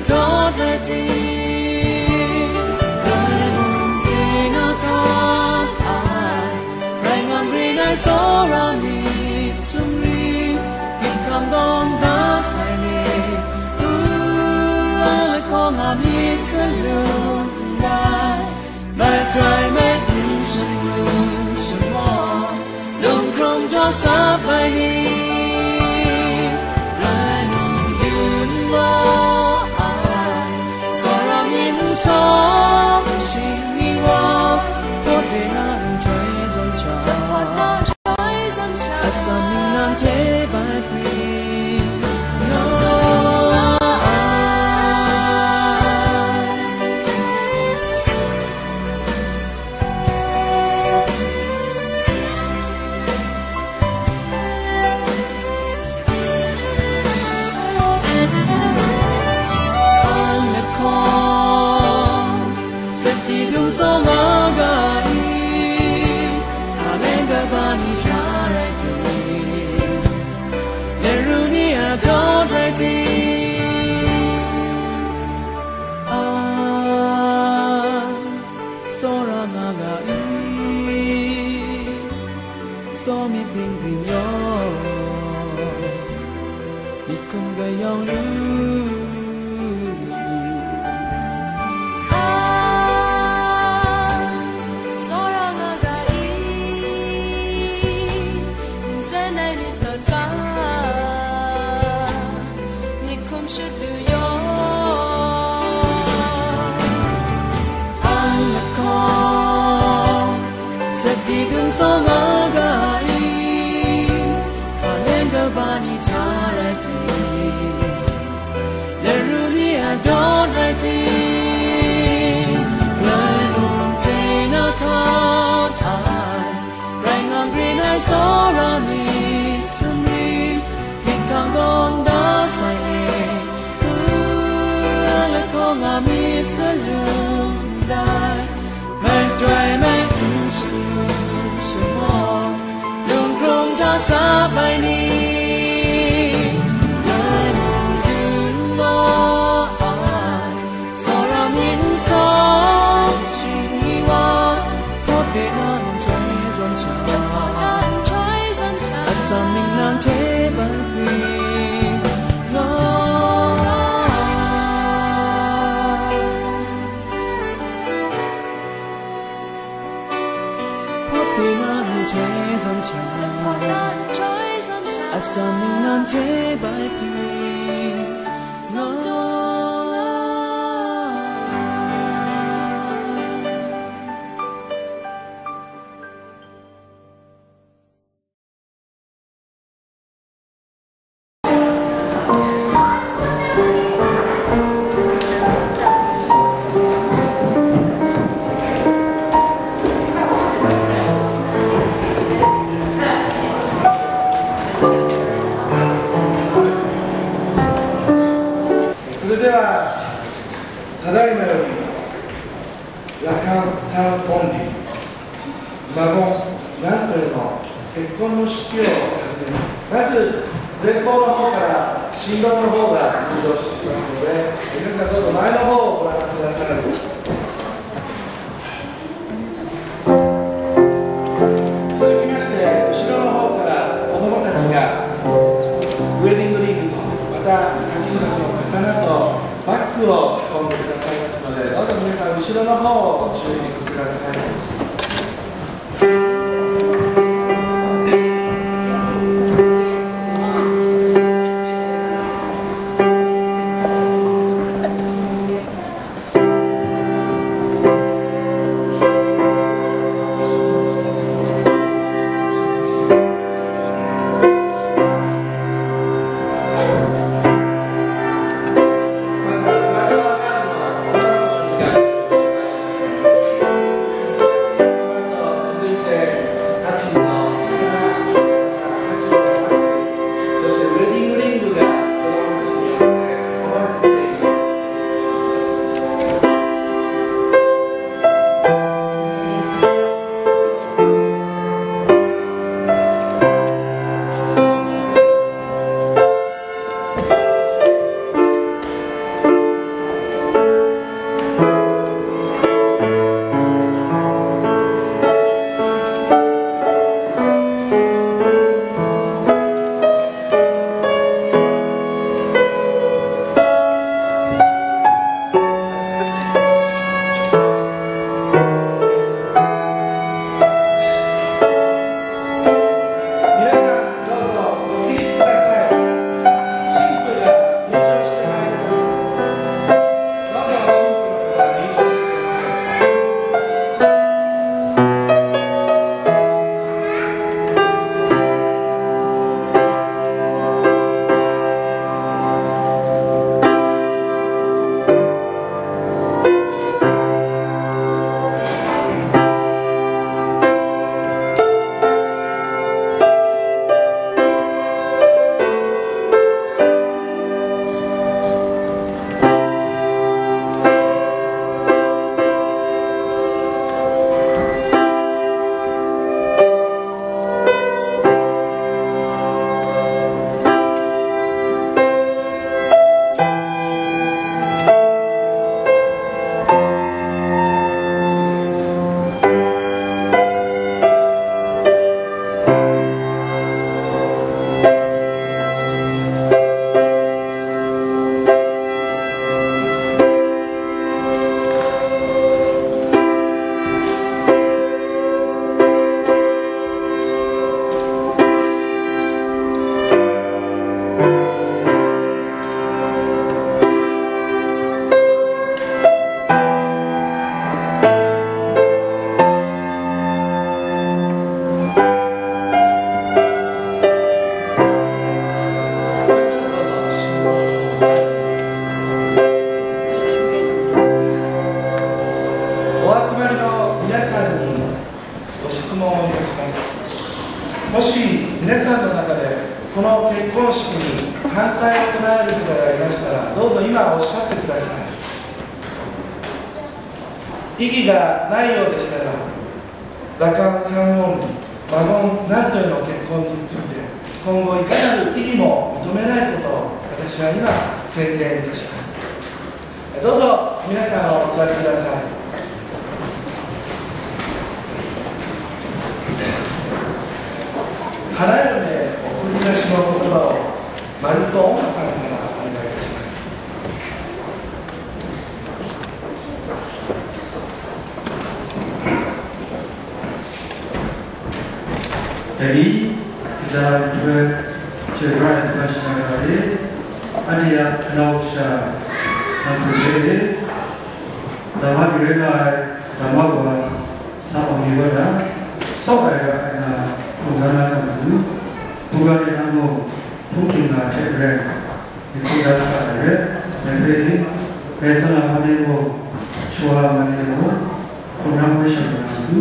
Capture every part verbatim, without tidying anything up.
Dawt rai ting, rai mung ting a hkan ai, rai ngam rin ai tsawra myit sumri, ginhkam dawng da sai le, u, a lahkawng a myit sa lung ndai, madai mat n shangun shangaw, lung hkrung htaw sap ai ni, rai mung yun maw ai, tsawra myit n sawm shing ni wa, hpawt de na nhtoi zawn hta, atsam ning nang hte bai pring nga ai. An lahkawng, sati dum tsawng nga ga i, hkaleng kaba ni hta rai ting, laru ni a dawt rai ting, an tsawra nga ga i, tsaw myit dinghpring yaw, myit hkum gayawng lu. Ai, tsawra nga ga i, nsen ai myit tawn ga, myit hkum shut lu yaw, an lahkawng, sati dum tsawng nga ga i, hkaleng kaba ni hta rai ting, laru ni a dawt rai ting, rai mung ting a hkan ai, rai ngam rin ai tsawra myit sumri, ginhkang dawng da sai le, u, a lahkawng a myit sa lung ndai, madai mat n shangun shangaw, lung hkrung htaw sap ai ni, rai mung yun maw ai, tsawra myit n sawm shing ni wa, hpawt de na nhtoi zawn hta, atsam ning nang hte bai pring nga ai. Hpawt de na nhtoi zawn hta, atsam ning nang hte bai pring nga ai. Lakhang San Bondi, Magong, Ngan Toi Mau, Tekono Shikyo, Nazi, Tekono Hokara, Shindono Hokara, Nido Shikyo, Nazi, Nazi, Nazi, Nazi, それを見まして、後ろの方から子供たちが、ウェディングリングと、また、立ち姿の刀とバッグを運んでくださいますので、どうぞ皆さん、後ろの方を注意してください。がありましたら、どうぞ今おっしゃってください。異議がないようでしたら、羅漢三音、魔言、難とへの結婚について、今後いかなる異議も認めないことを私は今宣言いたします。どうぞ皆さんお座りください。花嫁送り出しの言葉をマリコ音歌さんからお願いいたします。 Dai ni, kaja ai nhtoi, chyoi pra ai hkra shana ga e, anhte a kanau kasha, nang hpe re e, dama ni rai nga ai, dama wa, sa wa mi wa na, saw ai ra ai nga, hpung da na nga matu, buga ni nang mung, hpung hkying nga hte maren, myit hkrum da sa ai rai, dai hpe ni, ngai sa na ma ni mung, shawa ma ni mung, hkungran hpe shang na matu,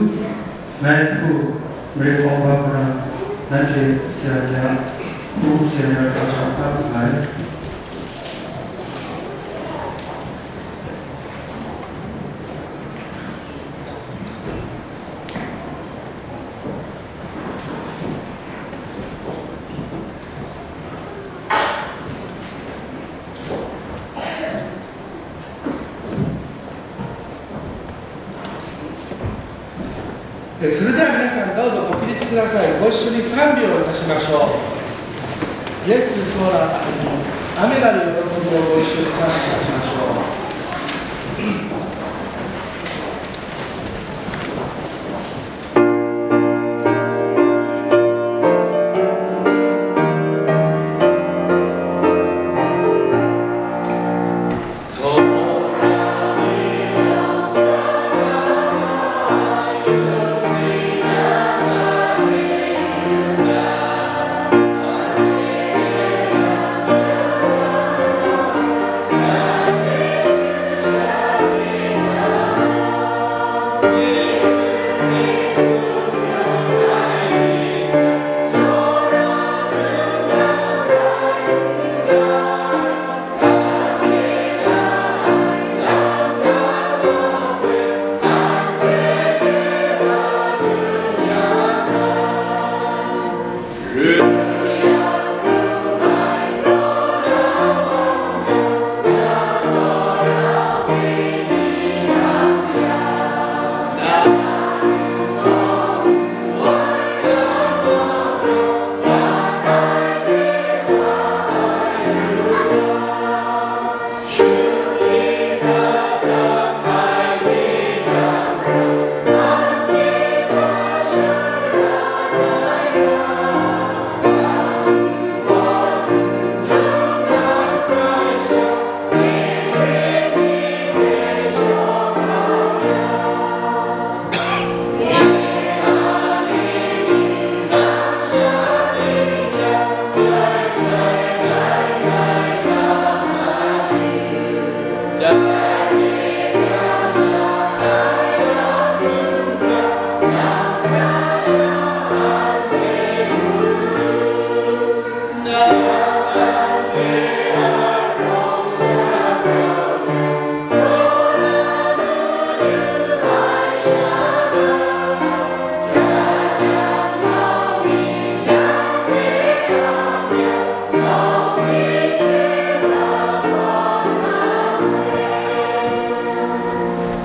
ngai hpu marit hkawm bang na, nanhte sara ni a, hpu sara ni a kau hkra hkra nga ai. え、それでは皆さんどうぞご起立ください。ご一緒に賛美をいたしましょう。イエス・ソーラ・アミー、雨なる喜びをご一緒に賛美いたしましょう。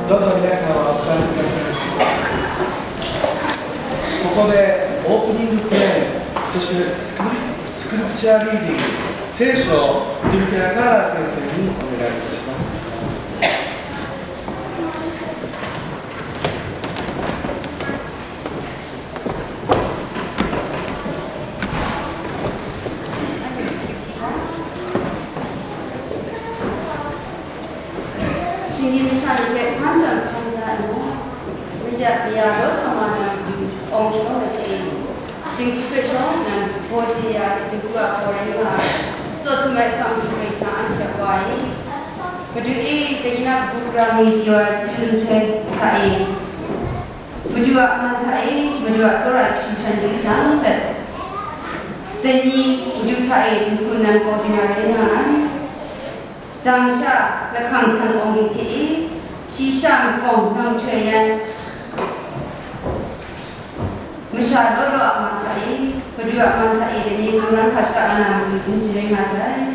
どうぞ皆さんはお座りください。ここでオープニングプレイ、そしてスクリスクリプチャーリーディング、聖書をリリカ・カーラー先生にお願いいたします。 Shinggyim masha ni hpe hkan jan hkan da nna, mayat maya law hta ma na matu awng shadawn ai hte, dinghku hpe shaw nnan, baw chye ya hte dinghku a hpaw rai nga ai, tsaw htum ai asak matu Karai Kasang anhte a Wa e. Madu e, dai ni na kabu gara mi pyaw ai chyeju nhtoi hta e, Madu a man hta e, Madu a tsawra ai kashu hkran si jang let, dai ni Madu hta e dinghku nnan hpaw di na rai nga ai. Dang sha lahkang san awng ni hte e, shi sha mahkawng dang htoi yan, masha law law a ma hta e, Madu a man hta e, dai ni hkungran hpa shaka na na matu jin jin rai nga sai.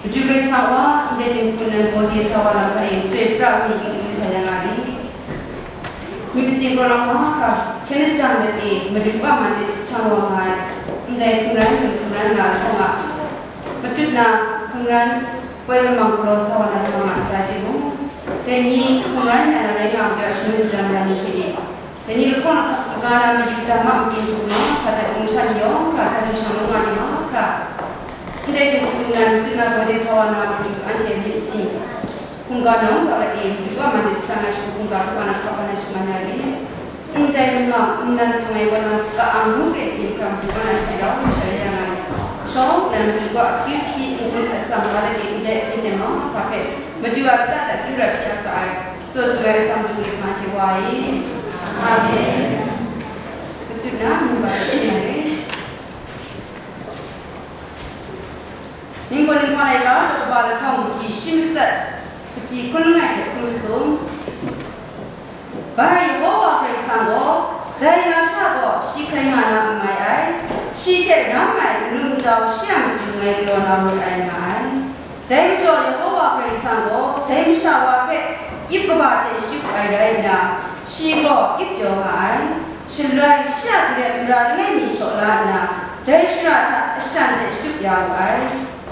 Madu Karai Kasang wa, ndai jinghku nan gaw de sa wa lam hta e, chyoi pra ai ni ning sa ya nga ri. Myit masin gaw rawng mahkra, hkyen lajang let e, Madu a man e jahtum wa nga ai, ndai hkungran hkungran nga ai hkawng a, matut na hkungran poi lamang galaw sa wa na lamang a ntsa timung, dai ni hkungran ya na rai nga ai shangun jan ya ni hte e, dai ni lahkawng laga na mayu dam ma matin htum ma, hpa dat gaw masha ni yawng hkra sa du shang lung nga ni mahkra, ndai hte hkungran matut na gaw de sa wa na matu anhte myit masin hkungga nawng jau ai e, Madu a man e jahtum nga ai shagu hkungga hkungga na hkap ai na shaman ya re. Ndai lamang nnan hkang ai wa na ka-ang ngu hkre hte hkam du wa na hte rau masha ya nga ai. Shawng nnan Madu a akyu hpyi n-gun atsam wa let e ndai akyu hte mahkra hpe Madu a lata hta akyu rai hpyi ap ga ai. Tsaw htung ai atsam du Karai Kasang hte wa e. Amen. Matut na, ngu wa ai hte na re. Ning gaw ning hpa laika, daw kaba lahkawng kaji shi matsat, kaji hkun langai hte hkun masum. Bai Yehova Karai Kasang gaw, dai na sha gaw shi hkrai nga na n mai ai, shi hte ram ai n-gun n-tau shi a matu ngai galaw na marit ai nga ai. Dai majaw Yehova Karai Kasang gaw dai masha wa hpe ip kaba hte shatup ai rai nna, shi gaw ip pyaw nga ai. Shaloi shi a garep mara langai mi shaw la nna, dai shara hta ashan hte shatup ya wu ai.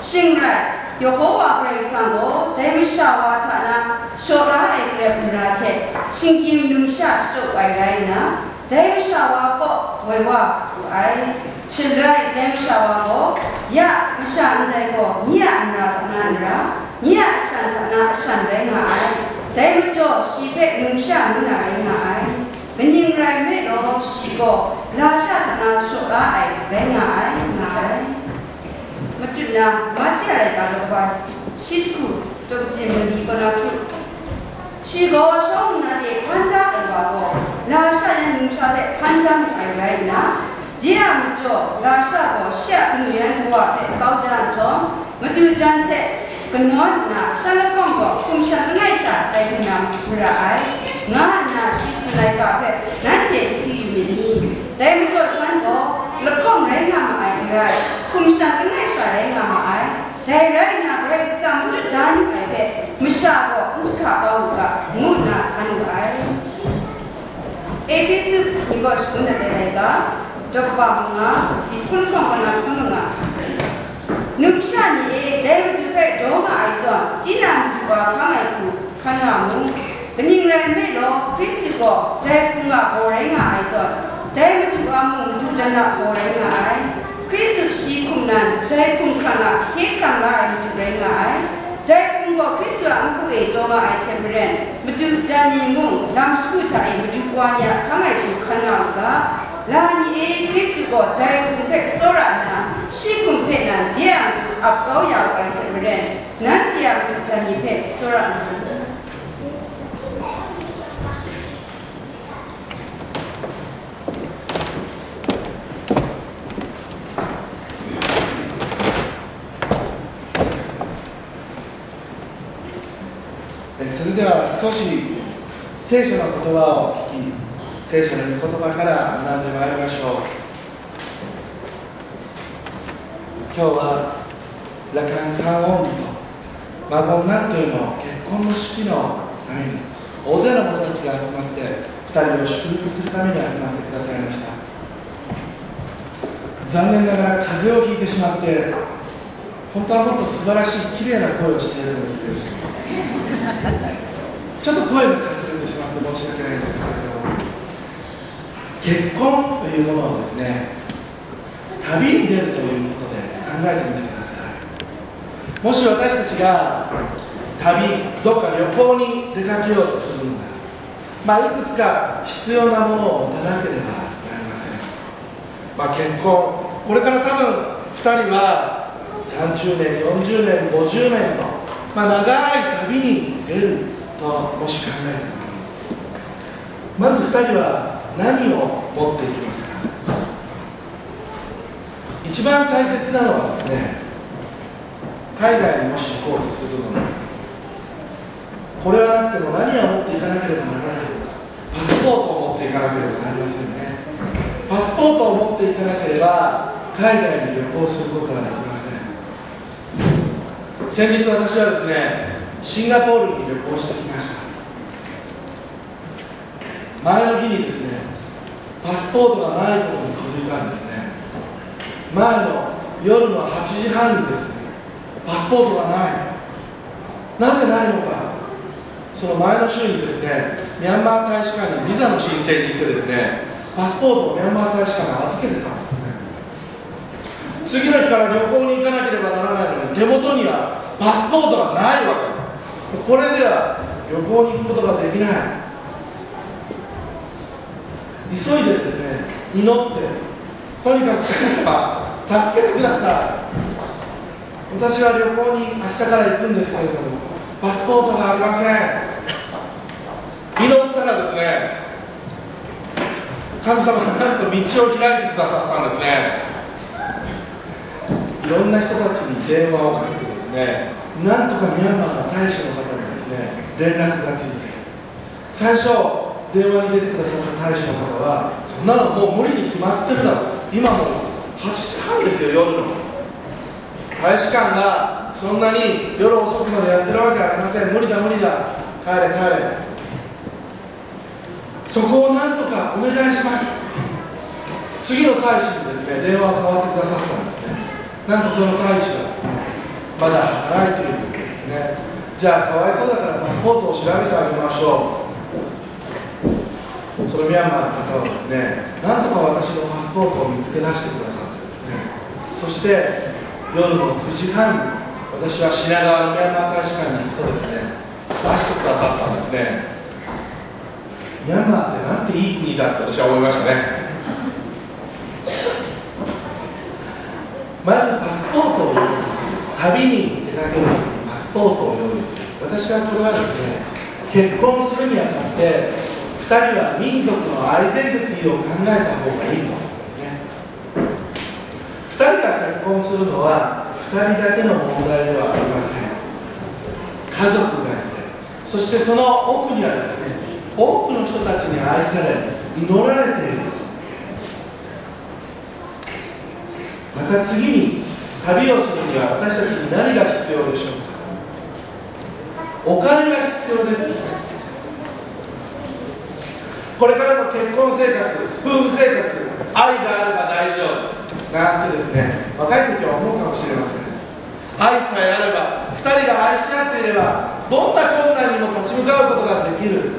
Shing rai, Yehova Karai Kasang gaw dai masha wa hta na shaw la ai garep mara hte shinggyim numsha shachyaw ai rai nna, dai masha wa kaw woi wa wu ai. Shaloi dai masha wa gaw, ya masha ndai gaw nye a mara hta na n ra, nye a ashan hta na ashan rai nga ai. Dai majaw shi hpe numsha ngu na rai nga ai. Kaning rai nme law, shi gaw lasha hta na shaw la ai rai nga ai, nga ai. Matut na, Mahti a laika daw kaba shi jahku, daw kaji mali kaw na hku, shi gaw shawng nna de hpan da ai wa gaw, lasha yan numsha hpe hpan da mu ai rai nna, de a majaw lasha gaw shi a kanu yan kawa hpe kau da nhtawm, madu jan hte kanawn nna, shan lahkawng gaw hkum shan langai sha tai lu na mara ai, nga nna shi tsun ai ga hpe nanhte n hti yu myit ni? Dai majaw shan gaw lahkawng rai nga ma ai n rai, hkum shan langai sha rai nga ma ai. Dai rai nna, Karai Kasang matut da nu ai hpe masha gaw n jahka kau u ga, ngu nna htan wu ai. Ehpesu ni kaw shagun dat ai laika, daw kaba manga, si hkun lahkawng kaw na hkun manga. Numsha ni e, dai Madu hpe daw nga ai zawn, tinang Madu wa hkang ai hku hkan nga mu. Kaning rai nme law, Hkristu gaw dai hpung a baw rai nga ai zawn, dai Madu a mung madu jan a baw rai nga ai. Hkristu shi hkum nan, dai hkum hkrang a hkye hkrang la ai Madu rai nga ai. Dai hpung gaw Hkristu a npu e taw nga ai hte maren, Madu jan ni mung lam shagu hta e Madu wa ni a hkang ai hku hkan nga u ga. La ni e, Hkristu gaw dai hpung hpe tsawra nna, shi hkum hpe nan de a Madu ap kau ya u ai hte maren, nanhte a Madu jan ni hpe tsawra nna, えそれでは少し聖書の言葉を聞き、聖書の御言葉から学んでまいりましょう。今日は羅漢三音理とマゴンナットへの結婚の式のために、大勢の者たちが集まって、二人を祝福するために集まってくださいました。残念ながら風邪をひいてしまって、本当はもっと素晴らしい、綺麗な声をしているんですけれども、ちょっと声がかすれてしまって申し訳ないんですけれども、結婚というものをですね、旅に出るということで考えてみてください。もし私たちが旅、どっか旅行に出かけようとするのなら、まあ、いくつか必要なものを持たなければなりません。まあ、結婚、これから多分二人はさんじゅうねん、よんじゅうねん、ごじゅうねんと、まあ、長い旅に出るともし考えた時に、まず二人は何を持っていきますか？一番大切なのはですね、海外にもし行こうとするのなら、これはなくても何を持っていかなければならないのか。パスポートを持っていかなければなりませんね。パスポートを持っていかなければ海外に旅行することはできません。先日私はですね、シンガポールに旅行してきました。前の日にですね、パスポートがないことに気づいたんですね。前の夜のはちじはんにですね、パスポートがない。なぜないのか。その前の週にですね、ミャンマー大使館にビザの申請に行ってですね、パスポートをミャンマー大使館が預けてたんですね。次の日から旅行に行かなければならないのに、手元にはパスポートがないわけです。これでは旅行に行くことができない。急いでですね、祈って、とにかく神様、助けてください。私は旅行に明日から行くんですけれども、パスポートがありません。祈ったらですね、神様がなんと道を開いてくださったんですね。いろんな人たちに電話をかけてですね、なんとかミャンマーの大使の方にですね、連絡がついて、最初、電話に出てくださった大使の方は、そんなのもう無理に決まってるだろう。今もうはちじはんですよ、夜の。大使館がそんなに夜遅くまでやってるわけありません。無理だ、無理だ。帰れ、帰れ。そこをなんとかお願いします。次の大使にですね、電話が代わってくださったんですね。なんとその大使はですね、まだ働いているんですね。じゃあ、かわいそうだからパスポートを調べてあげましょう。そのミャンマーの方はですね、なんとか私のパスポートを見つけ出してくださってですね、そして夜のくじはん、私は品川のミャンマー大使館に行くとですね、出してくださったんですね。ミャンマーってなんていい国だって私は思いましたね。まずパスポートを用意する。旅に出かける時にパスポートを用意する。私はこれはですね、結婚するにあたって、ふたりは民族のアイデンティティを考えた方がいいと思うんですね。ふたりが結婚するのは、ふたりだけの問題ではありません。家族がいて、そしてその奥にはですね、多くの人たちに愛され、祈られている。また次に、旅をするには私たちに何が必要でしょうか？お金が必要です。これからの結婚生活、夫婦生活、愛があれば大丈夫なんてですね、若い時は思うかもしれません。愛さえあれば、ふたりが愛し合っていれば、どんな困難にも立ち向かうことができる。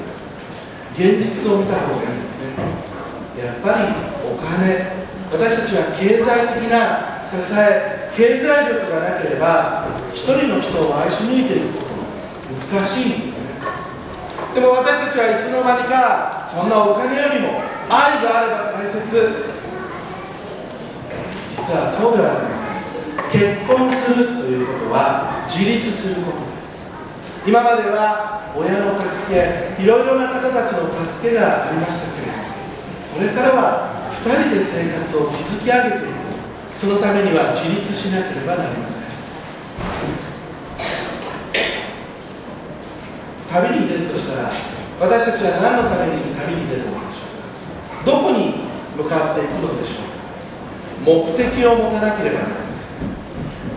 現実を見た方がいいですね。やっぱりお金、私たちは経済的な支え、経済力がなければ、一人の人を愛し抜いていくこと難しいんですね。でも私たちはいつの間にか、そんなお金よりも愛があれば大切。実はそうではありません。結婚するということは自立することです。今までは親の助け、いろいろな方たちの助けがありましたけれども、これからはふたりで生活を築き上げていく、そのためには自立しなければなりません。旅に出るとしたら、私たちは何のために旅に出るのでしょうか？どこに向かっていくのでしょうか？目的を持たなければなりません。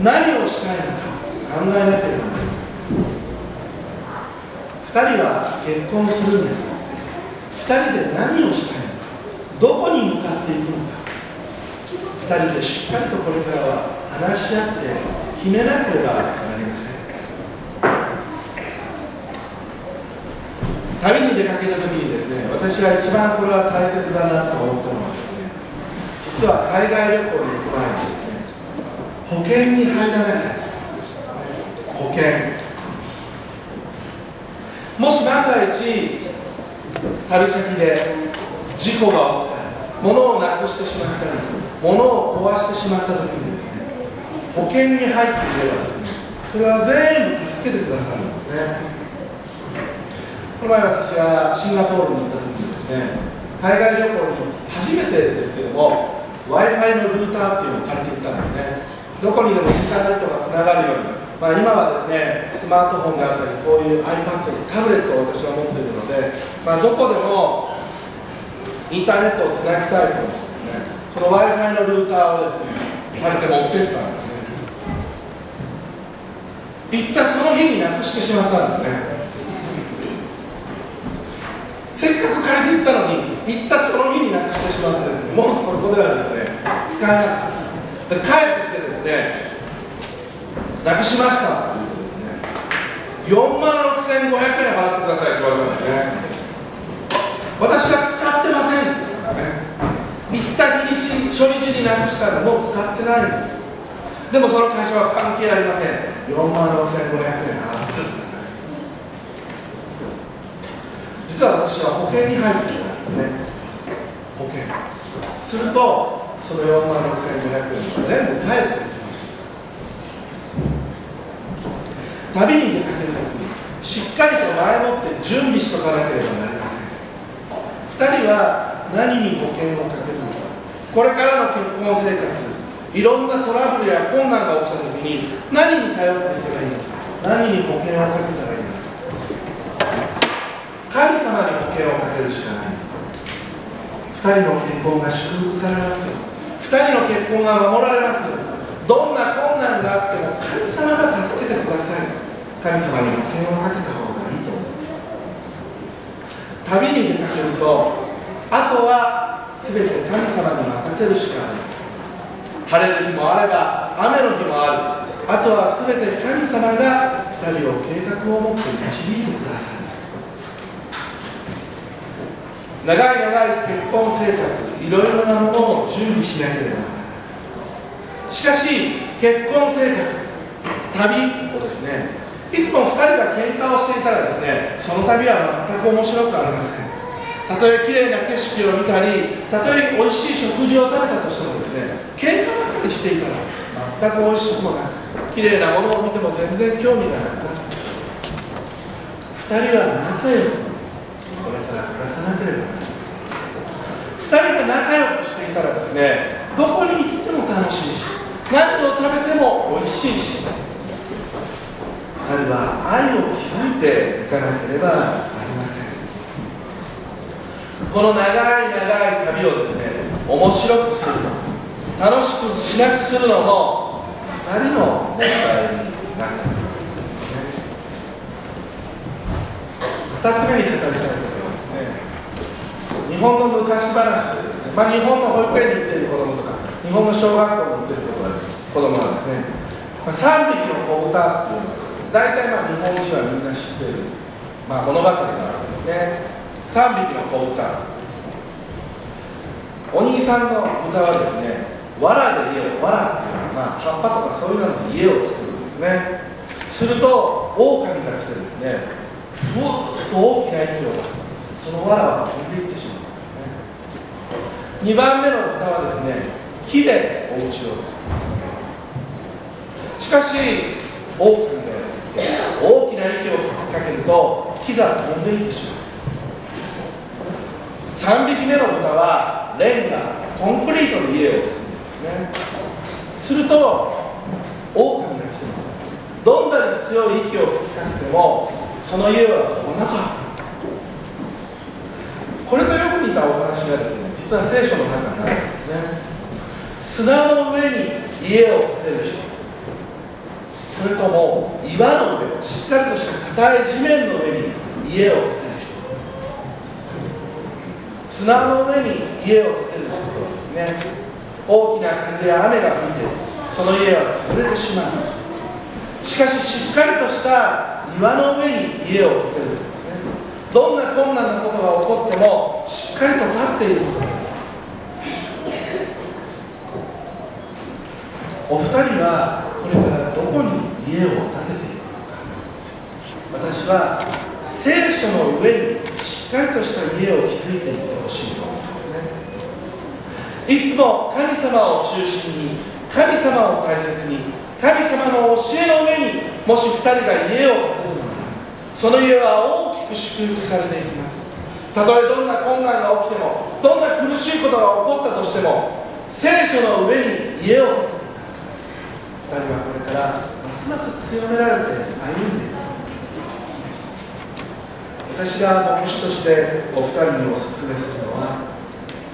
何をしたいのか考えなければなりません。ふたりは結婚するんだけど、ふたりで何をしたいのか、どこに向かっていくのか、ふたりでしっかりとこれからは話し合って決めなければなりません。旅に出かけるときにですね、私は一番これは大切だなと思ったのはですね、実は海外旅行に行く前にですね、保険に入らなきゃいけない。保険。もし万が一、旅先で事故が起きたり、物をなくしてしまったり、物を壊してしまったときにですね、保険に入っていればですね、それは全部助けてくださるんですね。この前私はシンガポールに行った時にですね、海外旅行に初めてですけども、Wi-Fi のルーターっていうのを借りて行ったんですね。どこにでもインターネットがつながるように。まあ、今はですね、スマートフォンがあったり、こういう iPad、タブレットを私は持っているので、まあ、どこでもインターネットをつなぎたいと思うんですね。その Wi-Fi のルーターをですね、借りて持ってったんですね。行ったその日になくしてしまったんですね。せっかく借りて行ったのに、行ったその日になくしてしまってですね、もうそこではですね、使えなかった。で、帰ってきてですね、なくしましたって言うとですね、よん万ろくせんごひゃくえん 払ってくださいって言われたんですね。私は使ってませんって言ったんですね。行った日にち、初日になくしたの、もう使ってないんです。でもその会社は関係ありません。よん万ろくせんごひゃくえん 実は私は保険に入っていたんですね。保険。すると、そのよん万ろくせんごひゃくえんが全部返ってきました。旅に出かけるときに、しっかりと前もって準備しとかなければなりません。ふたりは何に保険をかけるのか。これからの結婚生活、いろんなトラブルや困難が起きたときに、何に頼っていけばいいのか、何に保険をかけたらいいのか。神様に保険をかけるしかないんです。ふたりの結婚が祝福されますよ。ふたりの結婚が守られますよ。どんな困難があっても、神様が助けてください。神様に保険をかけた方がいいと思います。旅に出かけると、あとは全て神様に任せるしかありません。晴れる日もあれば、雨の日もある。あとは全て神様がふたりを計画を持って導いてくださる。長い長い結婚生活、いろいろなものを準備しなければならない。しかし、結婚生活、旅をですね、いつもふたりが喧嘩をしていたらですね、その旅は全く面白くありません。たとえ綺麗な景色を見たり、たとえ美味しい食事を食べたとしてもですね、喧嘩ばかりしていたら、全く美味しくもなく、綺麗なものを見ても全然興味がなくなってしまう。ふたりは仲良くこれから暮らさなければなりません。ふたりが仲良くしていたらですね、どこに行っても楽しいし、何を食べても美味しいし、ふたりは愛を築いていかなければなりません。この長い長い旅をですね、面白くするの、楽しくしなくするのも、ふたりの問題になってくるんですね。ふたつめに語りたいことはですね、日本の昔話でですね、まあ、日本の保育園に行っている子供とか、日本の小学校に行っている子供はですね、まあ、さんびきの子豚っていうのはですね、大体まあ日本人はみんな知っている、まあ、物語があるんですね。さんびきの子豚。お兄さんの豚はですね、藁で家を、藁っていうのは、まあ、葉っぱとかそういうので家を作るんですね。すると、狼が来てですね、ふーっと大きな息を出すんです。その藁は飛んでいってしまうんですね。にばんめの豚はですね、木でお家を作る。しかし、狼がやってきて、大きな息を吹きかけると、木が飛んでいってしまう。さんびきめの豚は、レンガ、コンクリートで家を作るんですね。すると、狼が来てもですね、どんなに強い息を吹きかけても、その家は飛ばなかった。これとよく似たお話がですね、実は聖書の中にあるんですね。砂の上に家を建てる人、それとも岩の上、しっかりとした硬い地面の上に家を建てる人。砂の上に家を建てる人はですね、大きな風や雨が吹いて、その家は潰れてしまう。しかし、しっかりとした岩の上に家を建てるんですね。どんな困難なことが起こっても、しっかりと立っていることができる。お二人はこれからどこに家を建てていくのか。私は聖書の上にしっかりとした家を築いていってほしいと思うんですね。いつも神様を中心に、神様を大切に、神様の教えの上に、もし二人が家を建てるのなら、その家は大きく祝福されていきます。たとえどんな困難が起きても、どんな苦しいことが起こったとしても、聖書の上に家を建てる。二人はこれからますます強められて歩んでいる。私が牧師としてお二人におすすめするのは、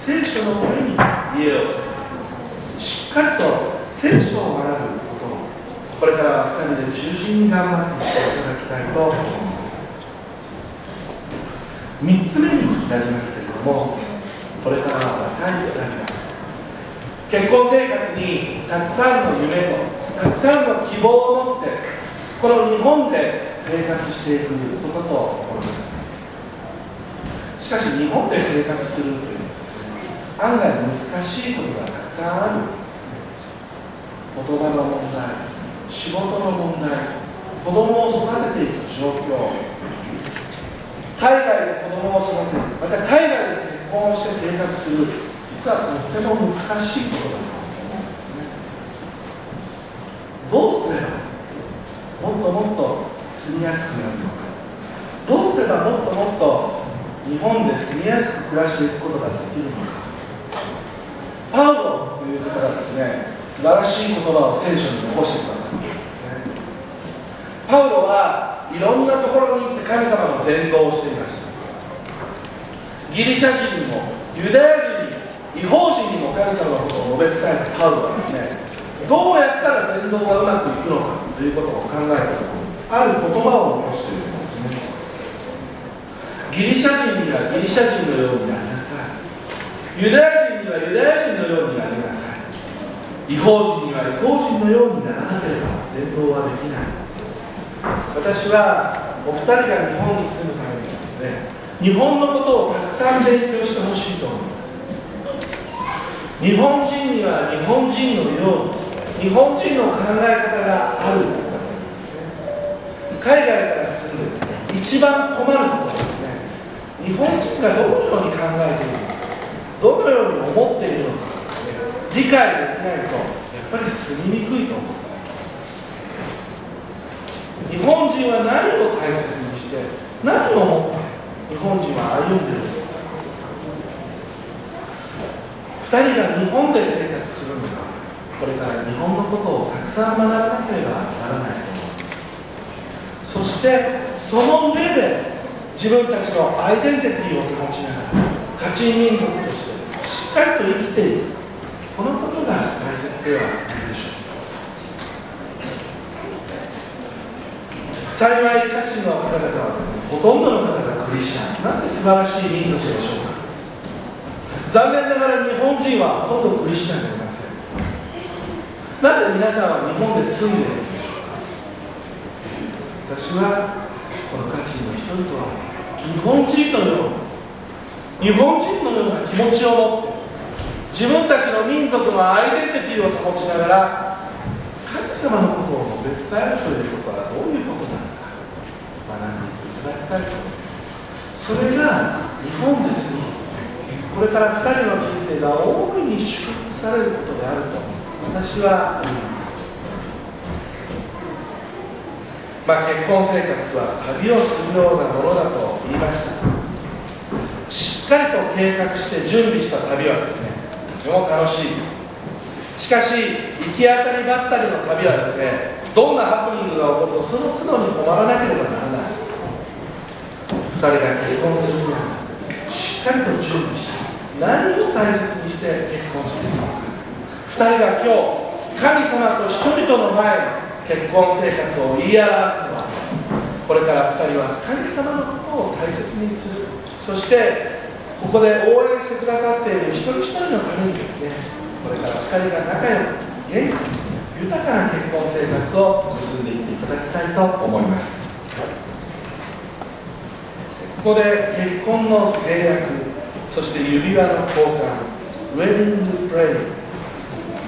聖書の上に家を建て、しっかりと聖書を学ぶことを、これから二人で中心に頑張っていただきたいと思います。三つ目になりますけれども、これからは若い二人が結婚生活にたくさんの夢とたくさんの希望を持って、この日本で生活していくことと思います。しかし、日本で生活するというのは、案外難しいことがたくさんある。言葉の問題、仕事の問題、子供を育てていく状況、海外で子供を育てる、また海外で結婚をして生活する、実はとっても難しいことだと思うんですね。どうすればもっともっと住みやすくなるのか、どうすればもっともっと日本で住みやすく暮らしていくことができるのか。パウロという方がですね、素晴らしい言葉を聖書に残してくださっているんですね。パウロはいろんなところに行って神様の伝道をしていました。ギリシャ人にも、ユダヤ人にも、異邦人にも神様のことを述べ伝えたパウロはですね、どうやったら伝道がうまくいくのかということを考えた時に、ある言葉を残しているんですね。「ギリシャ人にはギリシャ人のようになりなさい。ユダヤ人にはユダヤ人のようになりなさい。異邦人には異邦人のようにならなければ伝道はできない。」私はお二人が日本に住むためにはですね、日本のことをたくさん勉強してほしいと思います。日本人には日本人のように、日本人の考え方がある。海外から住んでですね、一番困ることはですね、日本人がどのように考えているのか、どのように思っているのかですね、理解できないと、やっぱり住みにくいと思います。日本人は何を大切にして、何を持って日本人は歩んでいるのか。二人が日本で生活するには、これから日本のことをたくさん学ばなければならないと思います。そして、その上で自分たちのアイデンティティを保ちながら、家庭民族としてしっかりと生きていく、このことが大切ではないでしょうか。幸い、家庭の方々はですね、ほとんどの方がクリスチャン、なんて素晴らしい民族でしょうか。残念ながら、日本人はほとんどクリスチャンでありません。なぜ皆さんは日本で住んでいるのでしょうか。私は、この家庭の人々は日本人のように、日本人のような気持ちを持って、自分たちの民族のアイデンティティを保ちながら、神様のことを述べ伝えるということはどういうことなのか、学んでいっていただきたいと思います。それが日本で住む、これから二人の人生が大いに祝福されることであると私は思います。まあ、結婚生活は旅をするようなものだと言いました。しっかりと計画して準備した旅はですね、とても楽しい。しかし、行き当たりばったりの旅はですね、どんなハプニングが起こると、その都度に困らなければならない。二人が結婚するには、しっかりと準備して、何を大切にして結婚していくのか。二人が今日、神様と人々の前に結婚生活を言い表すのは、これから二人は神様のことを大切にする、そしてここで応援してくださっている一人一人のためにですね、これから二人が仲良く、元気に、豊かな結婚生活を結んでいっていただきたいと思います。ここで結婚の誓約、そして指輪の交換、ウェディングプレイ、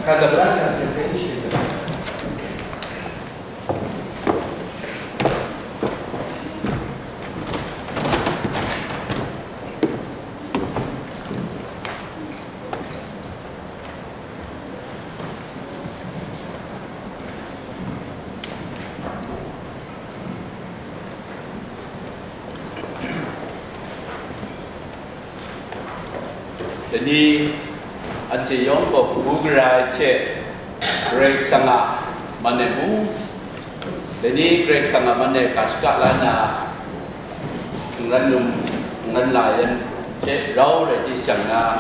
神田ブランちゃん先生にしていただきます。Dai ni anhte yawng gaw kabu gara ai hte Karai Kasang a man e mu. Dai ni Karai Kasang a man e ga shaka la na, hkungran num, hkungran la yan hte rau rai di shang na,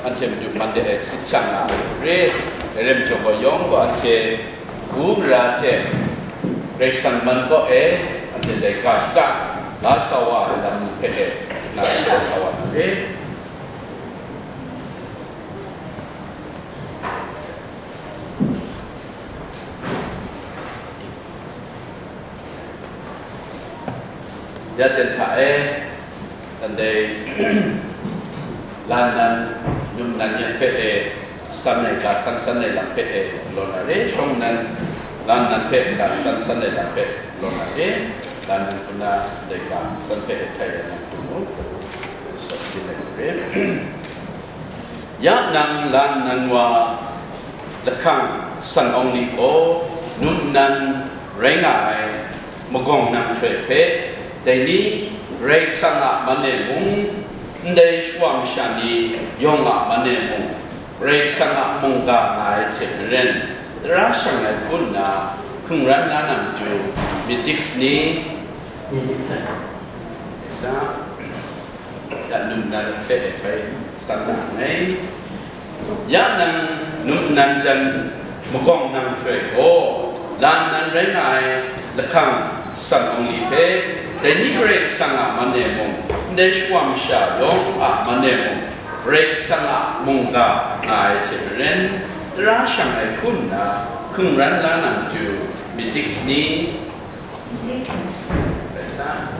anhte Madu man de e sit shang na re, dai rai majaw gaw yawng gaw anhte bu mara hte Karai Kasang man kaw e anhte dai ga shaka la sa wa ai lam ni hpe e na sa wa na re. Ya ten hta e, tandai lan nan, num nan yan hpe e, san ai ga san san ai lam hpe e, law na re, shawng nan, lan nan hpe ga san san ai lam hpe, law na re, lan nan hpuna dai ga san hpe e htai ya nan hpung mu, sa jin ai re. Ya nang lan nan wa lahkang san awng ni gaw num nan rai nga ai magawng nang htoi hpe, dai ni Karai Kasang a man e mung, ndai shawa masha ni yawng a man e mung, Karai Kasang a mungga nga ai hte maren, tara shang ai hku nna hkungran la na matu myit dik sani? Myit dik sani. Sa. Ya num nan hpe e bai san na nngai. Ya nang num nan jan magawng nang htoi gaw, lan nan rai nga ai lahkang san awng li hpe, dai ni Karai Kasang a man e mung, ndai shawa masha yawng a man e mung, Karai Kasang a mungga nga ai hte maren, tara shang ai hku nna hkungran la na matu myit dik sani? Rai sa.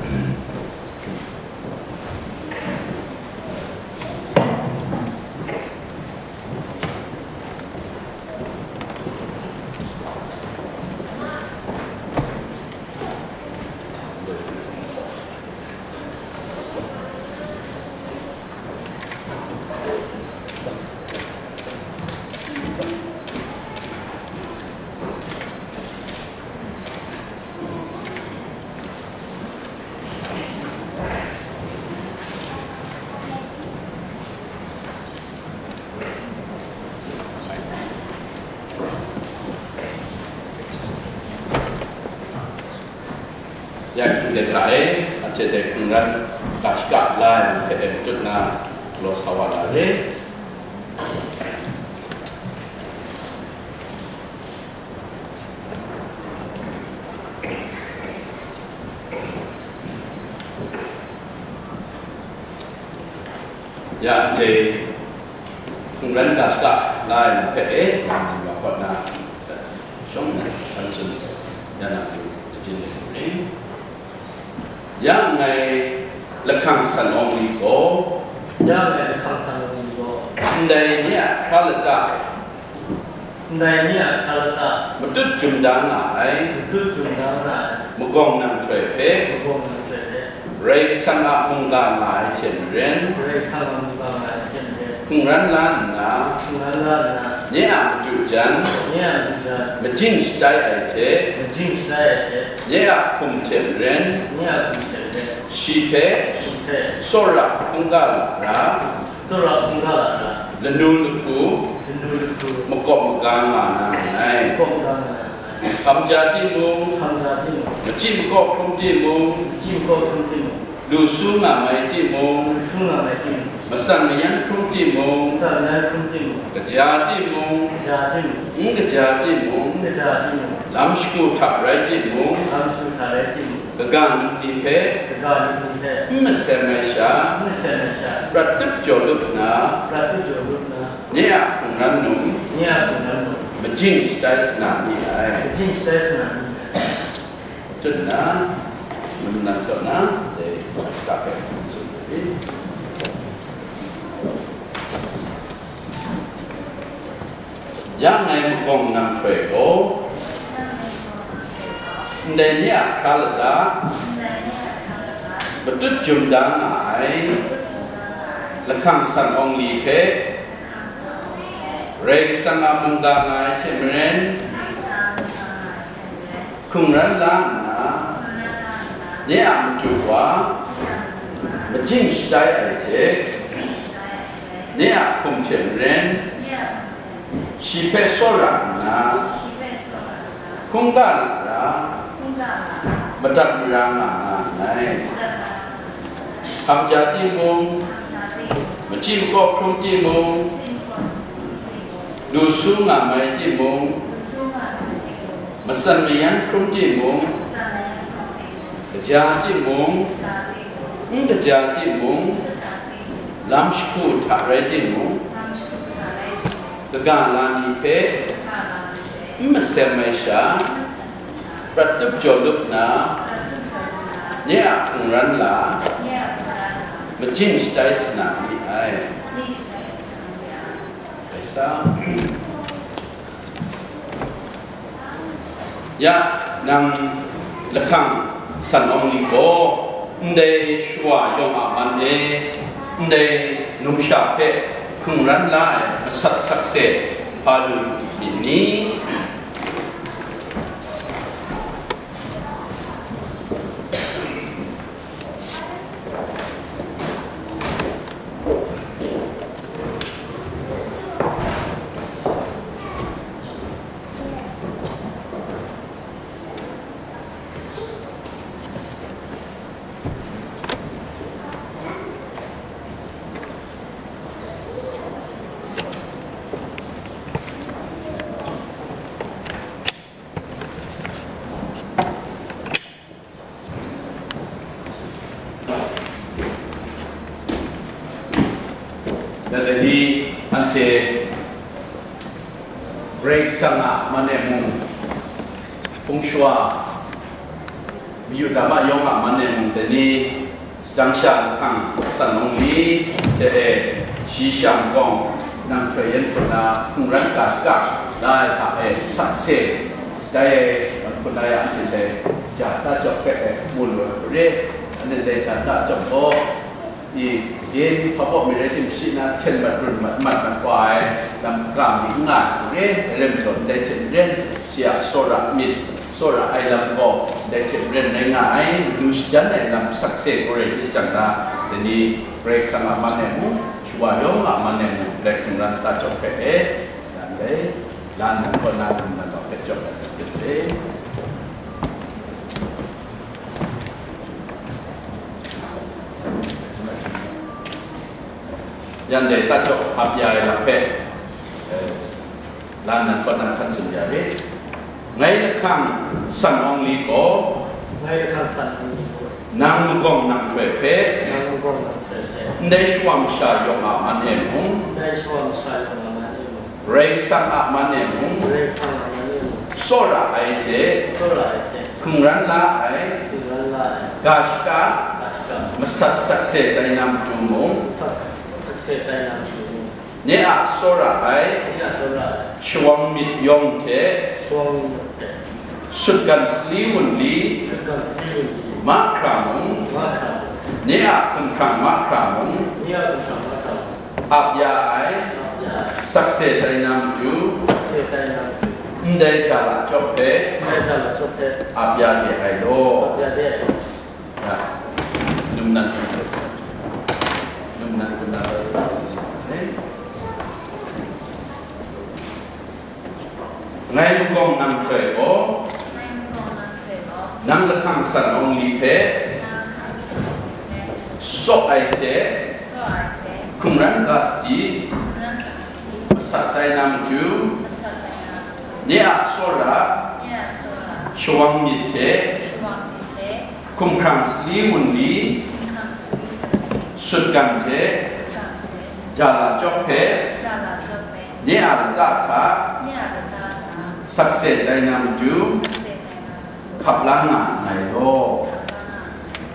Ya, hkying de hta e, anhte dai hkungran ga shaka la ai ni hpe e matut na, galaw sa wa na re. Ya, anhte hkungran ga shaka la ai ni hpe e, wa kaw na, shawng na, hpan tsun, ya na, jin de ring. Ya nngai lahkang san awng ni gaw, Ya nngai lahkang san awng ni gaw, ndai nye a hkra lata, ndai nye a hkra lata, matut jum da nga ai, matut jum da nga ai, magawng nang htoi hpe, magawng nang htoi hpe, Karai Kasang a mungga nga ai hte maren, Karai Kasang a mungga nga ai hte maren, hkungran la nna, hkungran la nna, nye a madu jan, nye a madu jan, majing shatai ai hte, majing shatai ai hte, nye a hkum hte maren, nye a hkum hte maren, shi hpe, shi hpe, tsawra hkungga lara, tsawra hkungga lara, lanu lahku, lanu lahku, makawp maga nga na nngai. Makawp maga nga na nngai. Hkam ja timung, hkam ja timung, machyi makaw hkrum timung, machyi makaw hkrum timung, lu su nga mai timung, lu su nga mai timung, matsan mayan hkrum timung, matsan mayan hkrum timung, kaja timung, kaja timung, n kaja timung, n kaja timung, lam shagu hta rai timung, lam shagu hta rai timung, kaga num ni hpe, kaga num ni hpe, n masem ai sha, n masem ai sha, prat tup jaw lup nna, prat tup jaw lup nna, nye a hkungran num, nye a hkungran num, majing shatai sa na ni ai. Majing shatai sa na ni ai. Tut nna, num nan kaw na, dai shaka hpe tsun ai. Ya nngai magawng nang htoi gaw, ndai nye a hkra lata, matut jum da nga ai, lahkang san awng li hpe, Karai Kasang a mungga nga ai hte maren, hkungran la nna, nye a madu wa, majing shatai ai hte, nye a hkum hte maren, shi hpe tsawra nna, hkungga lara, madat mara nga nga nngai. Hkam ja timung, machyi makawp hkrum timung, lu su nga mai timung, matsan mayan hkrum timung, kaja timung, n kaja timung, lam shagu hta rai timung, kaga la ni hpe n masem ai sha, prat tup jaw lup nna, nye a hkungran la majing shatai sa na mi ai. Rai sa. Ya, nang lahkang san awng ni gaw, ndai shawa yawng a man e, ndai numsha hpe hkungran la ai masat sakse hpa lu myit ni? Dai ni anhte Karai Kasang a man e mung, hpung shawa, Yuda ma yawng a man e mung, dai ni shadang sha lahkang san awng ni hte e, shi sha makawng nang htoi yan hkut na hkungran ga shaka la ai hta e sakse, dai e, hkut na ya anhte dai ja ta jawk hpe e mu lu ai hku re, anhte dai ja ta jawk gaw, i, yen hpa baw mi rai tim, shi na hten mat run mat mat mat wa ai lam ga mi n nga ai hku re, e rem jaw ndai hte maren, shi a tsawra myit, tsawra ai lam gaw ndai hte maren rai nga ai, lu shadan ai lam sakse gaw rai chye jang na, dai ni Karai Kasang a man e mung, shawa yawng a man e mung, ndai hkungran ta jawk hpe e, dan dai, lan nang kaw na dum na gaw hpe jawk ai hte e. Yan dai ta jawk ap ya ai lam hpe, eh, lan nan kaw na hkan tsun ya rit. Ngai lahkang san awng li gaw, ngai lahkang san awng li gaw, nang magawng nang htoi hpe, nang magawng nang htoi hpe, ndai shawa masha yawng a man e mung, ndai shawa masha yawng a man e mung, Karai Kasang a man e mung, Karai Kasang a man e mung, tsawra ai hte, tsawra ai hte, hkungran la ai, hkungran la ai, ga shaka, ga shaka, masat sakse tai na matu mung, masat sakse tai na matu mung, nye a tsawra ai, nye a tsawra ai, shawang myit yawng hte, shawang myit yawng hte, sutgan sali wunli, sutgan sali wunli, mahkra mung, mahkra mung, nye a hkumhkrang mahkra mung, nye a hkumhkrang mahkra mung, ap ya ai, ap ya ai, sakse tai na matu, sakse tai na matu, ndai ja la chyawp hpe, ndai ja la chyawp hpe, ap ya de ai law. Ap ya de ai law. Ya, num nan, num nan, num nan, ngai magawng nang htoi gaw, ngai magawng nang htoi gaw, nang lahkang san awng li hpe, nang lahkang san awng li hpe, sawk ai hte, sawk ai hte, hkungran ga sadi, hkungran ga sadi, masat tai na matu, masat tai na matu, nye a tsawra, nye a tsawra, shawang myit hte, shawang myit hte, hkumhkrang sali wunli, hkumhkrang sali wunli, sutgan hte, sutgan hte, ja la chyawp hpe, ja la chyawp hpe, nye a lata hta, nye a lata hta, sakse tai na matu, sakse tai na matu, hkap la nga nngai law. Hkap la nga nngai law.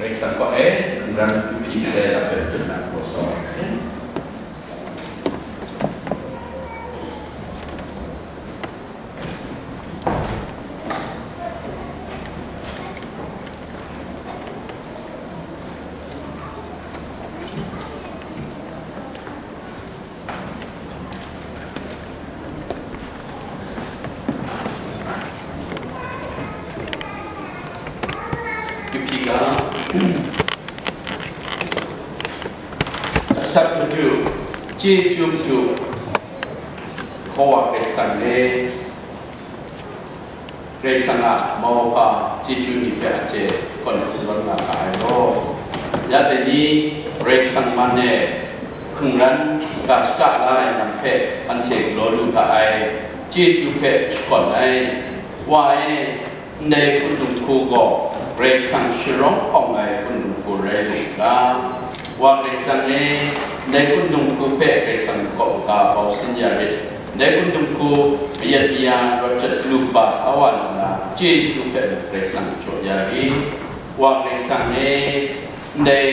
Karai Kasang kaw e, n ran n hpyi sai a hpe, n ran hkaw sa ai. Kahpyi ga, asak madu, chyeju madu, Hkawa Karai Kasang e, Karai Kasang a mauhpa chyeju ni hpe anhte kawn hkungran nga ga ai law. Ya dai ni Karai Kasang man e hkungran ga shada la ai lam hpe anhte galaw lu ga ai, chyeju hpe shakawn ai. Wa e, ndai hpundung hku gaw Karai Kasang sharawng hpawng ai hpundung hku rai lu u ga, Wa Karai Kasang e, ndai hpundung hku hpe Karai Kasang kaw ga bau sin ya rit. Ndai hpundung hku mayat maya rawt jat lu kaba sa wa nna, chyeju hpe Karai Kasang jaw ya rit. Wa Karai Kasang e, ndai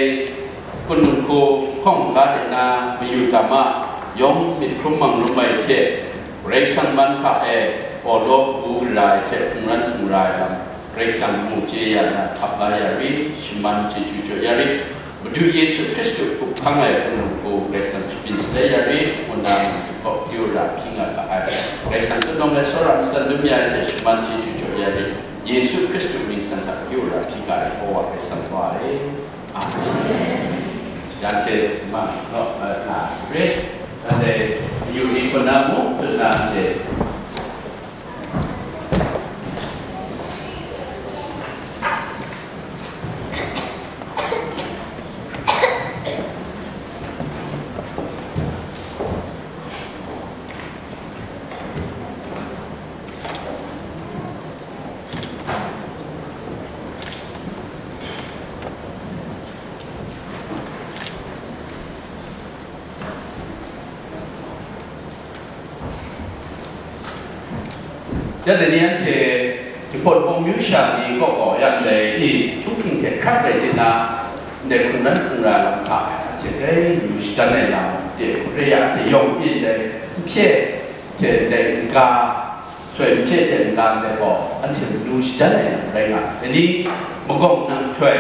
hpundung hku hkawng hkungga de na mayu ga ma, yawng myit hkrum mang rum ai hte, Karai Kasang man hta e awlaw kabu gara ai hte hkungran hkungga ai lam, Karai Kasang mu chye ya na hkap la ya rit, shaman chyeju jaw ya rit. Madu Yesu Hkristu hkup hkang ai hpung hku Karai Kasang shabyin shatai ya rit, ngu na matu hpaw kyu ra hpyi nga ga ai. Karai Kasang tunnawng ai tsawra matsan dum ya ai hte shaman chyeju jaw ya rit. Yesu Hkristu mying san hta kyu ra hpyi ga ai, Hkawa Karai Kasang wa e. Amen. Yang hte ma naw, eh, na, re, anhte yu ni hpun na mu, tut na anhte. Ya dai ni anhte Jahpawn Pawng myu sha ni kaw kaw ya ndai ni htunghking hte hkrat rai di na, ndai hkungran hkungga lam hta anhte grai lu shadan ai lam de, hkrai ya anhte yawng pyi ndai n hpye hte ndai n ga, soi n hpye hte n ga ndai gaw anhte lu shadan ai lam rai nga ai. Dai ni magawng nang htoi,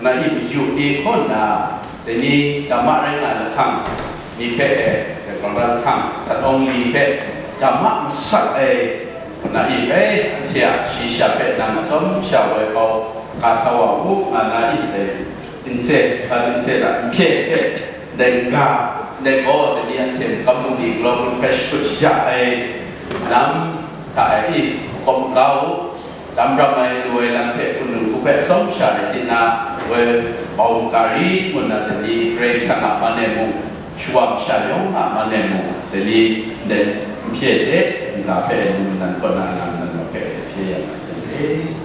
na i mayu e hkaw nna, dai ni dama rai nga ai lahkang ni hpe e, dai Karai Kasang lahkang sat awng li hpe dama masak ai, na i bai anhte a shayi sha hpe nang atsawm sha woi hkau ka sa wa u, nga na i dai nse, ka nse ra n hpye hte, dai n ga, dai gaw dai ni anhte makam bungli galaw gun hpe shakut shaja ai lam hta e i, makawp maga u. Dam ram ai lu ai lam hte hpundung hku hpe tsawm sha rai di na, woi bau ga ri ngu nna dai ni Karai Kasang a man e mung, shawang sha yawng a man e mung, dai ni ndai n hpye hte n ga hpe ngu nan kaw na nga nan hpe hpye ya nga ai.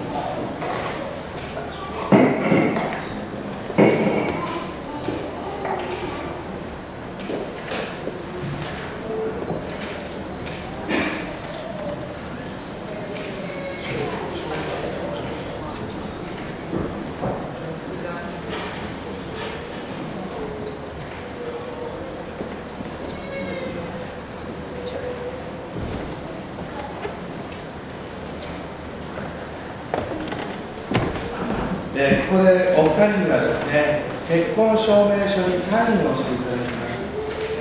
えーここでお二人にはですね、結婚証明書にサインをしていただきます。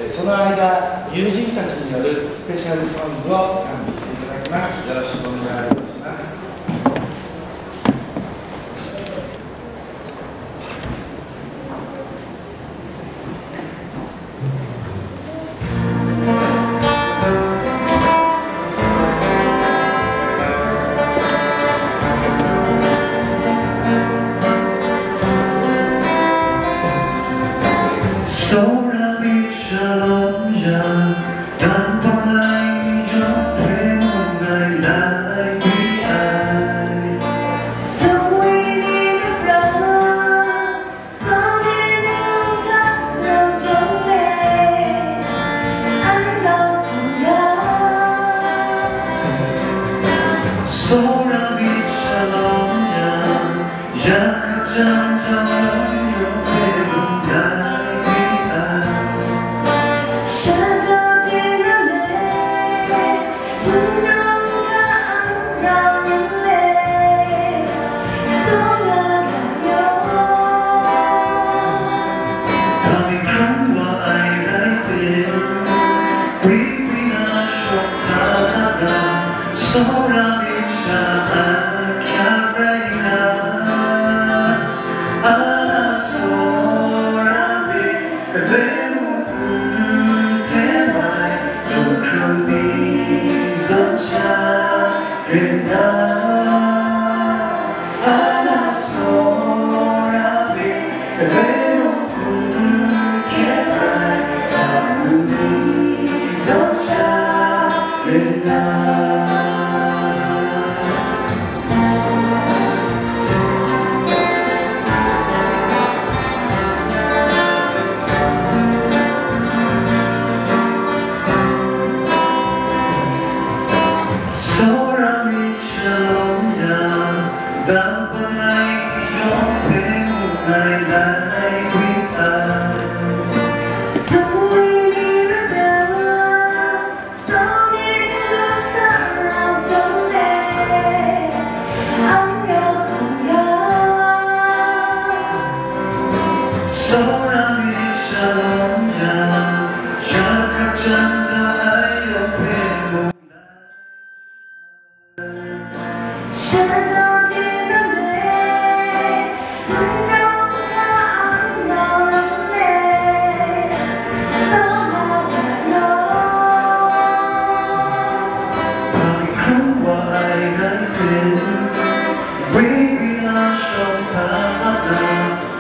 えーその間、友人たちによるスペシャルソングを賛美していただきます。よろしくお願いします。 Shalom, shalom, shalom. Dang pangai yawng hpe mu ai lai hprit ai. Sa ni ni rat na, sa ni ni rat hta rau jang le, an rau hkungga. Tsawra myit shalawm yang, shaka jan da ai yawng hpe mu.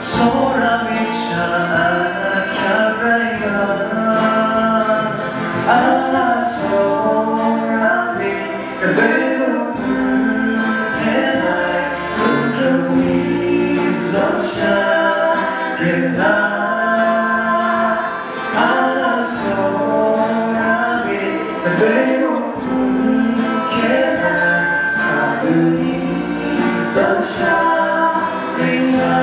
Tsawra myit sha a hkyak rai nga, a tsawra myit, galoi mung hte ngai, hkrum hkrum ni zawn sha rin nga, a tsawra myit, galoi mung hte ngai, hkrum ni zawn sha rin nga.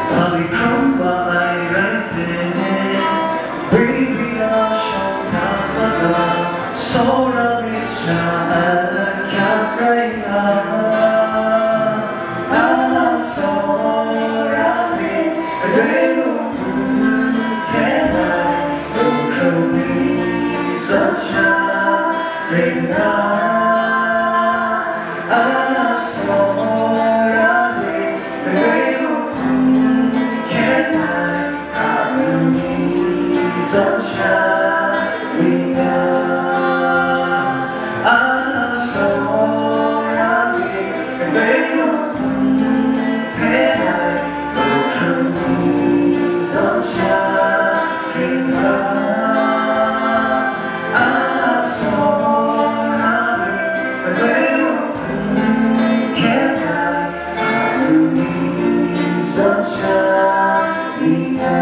Hpa mi hkrum wa ai rai timung, baby na shawng hta sa na, tsawra myit sha a hkyak rai nga. A tsawra myit, galoi mung hte ngai, hkrum hkrum ni zawn sha rin nga. A tsawra myit, galoi mung hte ngai, hkrum ni zawn sha rin nga. A tsawra myit, galoi mung hte ngai, hkrum ni zawn sha rin nga. A tsawra myit, galoi mung hte ngai, hkrum ni zawn sha rin nga.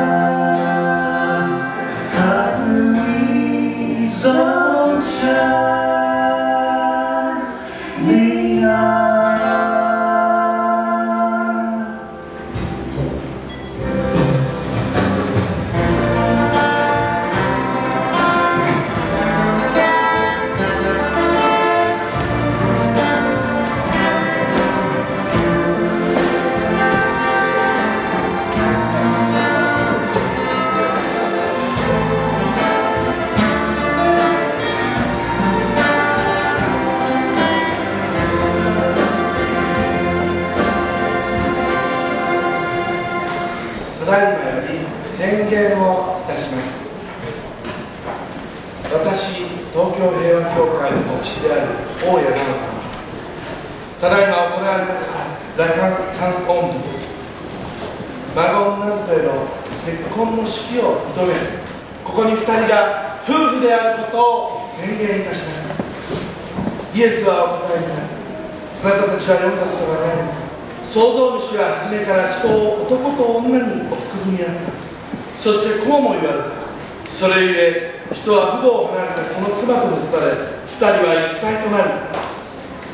Hkrum ni zawn sha rin nga. Tadaima yo ni, sengen wo itashimasu. Watashi, Tokyo Heiwa Kyokai no ofishi de aru Oya Nao kana. Tadaima akorayareta rakan san om tu, maga onnan toi no tekkon no shiki o mitomete, ここに二人が夫婦であることを宣言いたします。イエスはお答えになり、あなたたちは読んだことがないのか。創造主は初めから人を男と女にお作りになった。そしてこうも言われた。それゆえ、人は父母を離れてその妻と結ばれ、二人は一体となる。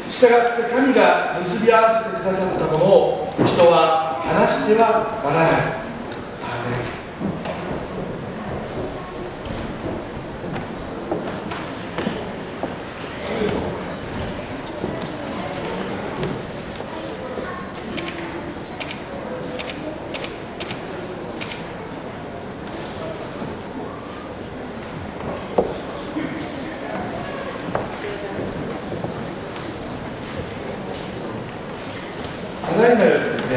したがって神が結び合わせてくださったものを人は離してはならない。アーメン。 ただいまよりですね、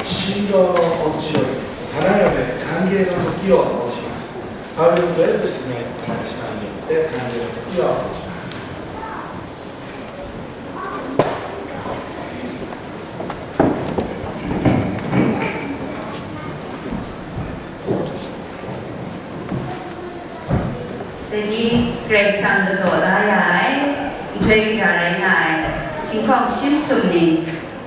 新郎のお家より花嫁、歓迎の時を申します。パウリンとエルとしてね、私はによって、感じの時を持ちます。 Dai ni Karai Kasang ladaw la ya ai, nhtoi kaja rai nga ai, hkinghkawng shim sum ni,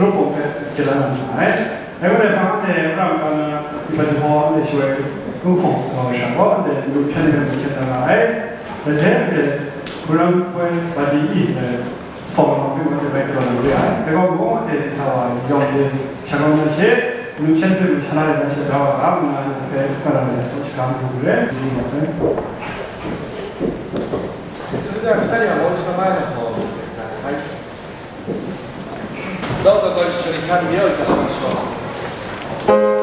group hpe chyalan na ai. Dai hpang de, Abraham Kana, Iba Dibaw, anhte shawoi, Kung Hpawng Masha gaw, anhte Madu Hpyen hpe mu hkyen na ra ai. Dai hte anhte, Buram Poi Badi I, hpawng lam hpe anhte bai taw na re ai. Dai gaw, mung anhte hta wa yawng de, sha kau na she, Madu Hpyen hpe mu sha na re na she, da wa ga, ngu na anhte hpe, ka na re, shaga mu re, di ma ai. 现在大家往前迈了，好，来。 どうぞご一緒に賛美をいたしましょう。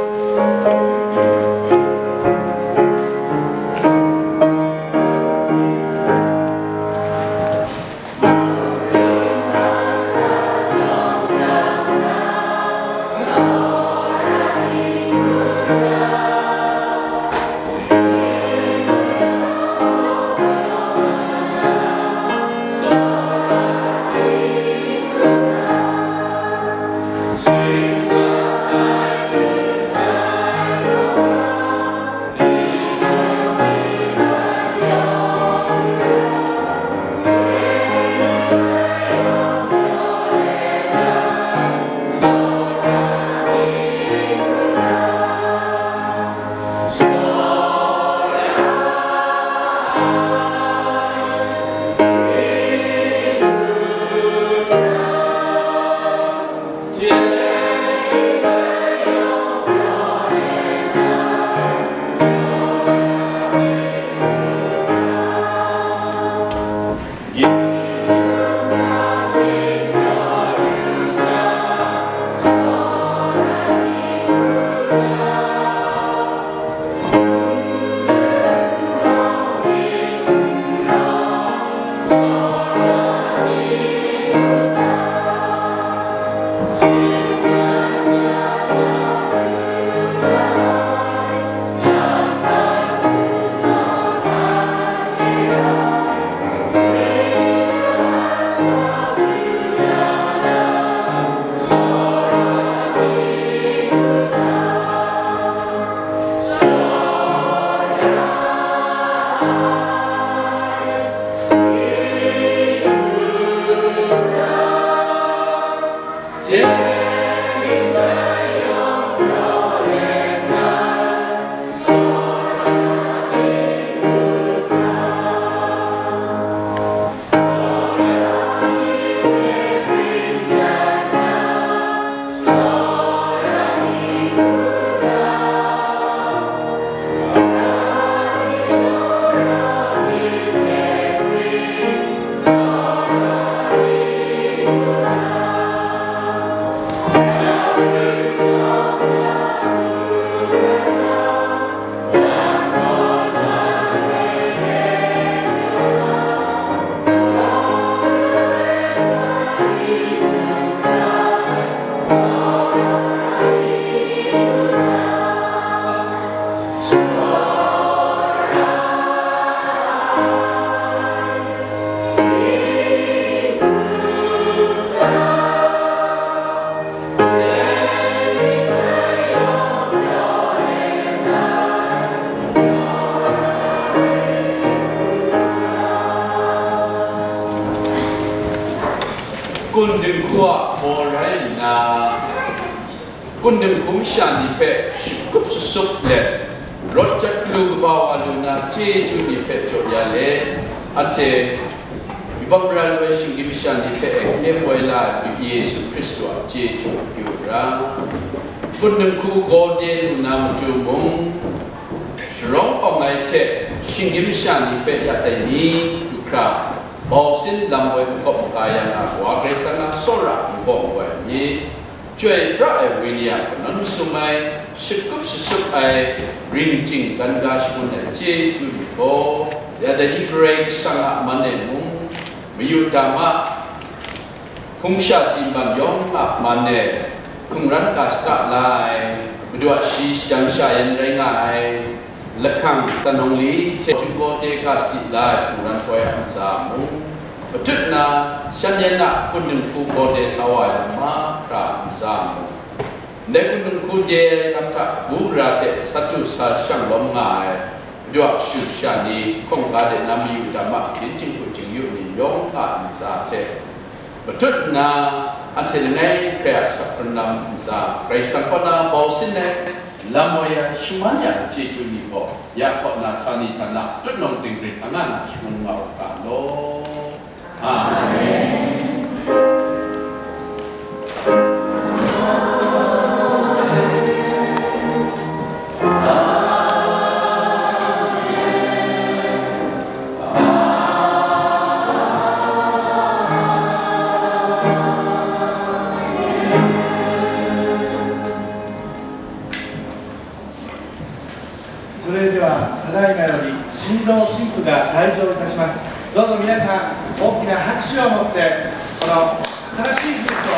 Kun dinghku a baw rai nna, kun dinghku masha ni hpe shakut shasup let, rawt jat galu kaba wa lu na chyeju ni hpe jaw ya let, anhte yubak mara lu ai shinggyim masha ni hpe e hkye poi la ai Yesu Hkristu a chyeju akyu ra. Kun dinghku gaw de lu na matu mung, sharawng awng ai hte shinggyim masha ni hpe ya tai ni du hkra, bau sin lam woi makawp maga ya na Wa Karai Kasang a tsawra n gaw ai ni, chyoi pra ai wenyi a kanawn masum ai, shakut shasup ai, ring chying gan ga shangun ai chyeju ni gaw, ya dai ni Karai Kasang a man e mung, mayu dama, hpung sha ji man yawng a man e hkungran ga shada la ai, Madu a shi shadang sha yan rai nga ai, lahkang tanawng li hte Jinghpaw de ga sadi la ai hkungran hkoi a ntsa mung, matut na shan yan a kun dinghku gaw de sa wa ai lam mahkra ntsa mung, ndai kun dinghku de ai lam hta bu ra hte sat du sa shang lawm nga ai, Madu a kashu kasha ni, hkawng ga de na mayu dama, byin jinghku jingyu ni yawng a ntsa hte, matut nna, anhte langai hkrai a sapranan ntsa, Karai Kasang kaw na bau sin ai, lam woi ai, shaman ya ai chyeju ni gaw, ya kaw na htani htana tutnawng dingrit anga na shangun nga u ga law. Amen. Sore de wa, tadai na ri, shindo shinku ga daijo ita shimasu. Dozo minasan, okina hakushu o motte, kono tadashii gift o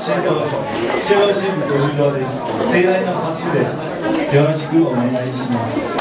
新郎新婦登場です。盛大な拍手でよろしくお願いします。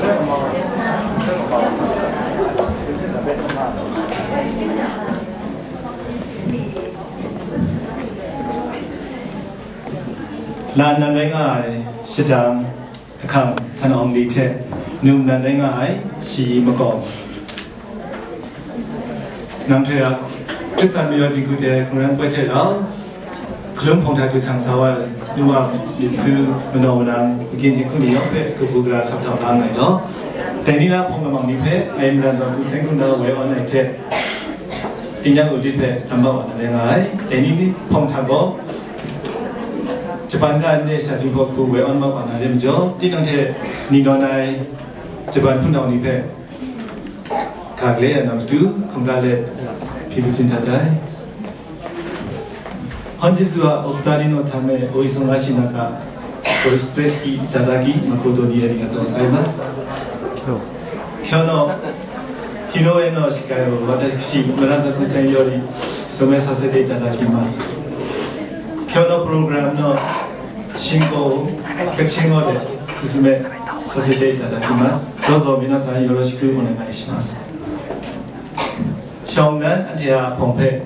Lan nan rai nga ai shadang ahkang san awng li hte, num nan rai nga ai shayi makawng. Nang htoi a Hkristu mayaw dinghku de ai hkungran poi hte rau, hkalum hpawng hta du sang sa wa ai nu wa myit su, manaw manang, magyin jinghku ni yawng hpe kabu gara hkap dau la nngai law. Dai ni na hpawng lamang ni hpe ngai maran zawn hpung seng hkunda woi awn ai hte, tingnyang udit hpe lam bau wa na rai nga ai. Dai ni hpawng hta gaw, Japan ga nde sha jinghpaw hku woi awn bau wa na rai majaw, tinang hte ni nawn ai Japan hpunau ni hpe ga gale ai na matu, hkungga let hpyi masin hta dai. 本日はお二人のためお忙しい中、ご出席いただき誠にありがとうございます。今日の披露宴の司会を私、村里さんより務めさせていただきます。今日のプログラムの進行を Kachin gaw de susume sa se de da da kimas. Dozo minasan yoroshiku onegai shimasu. Shawng nan ante a hpawng hpe,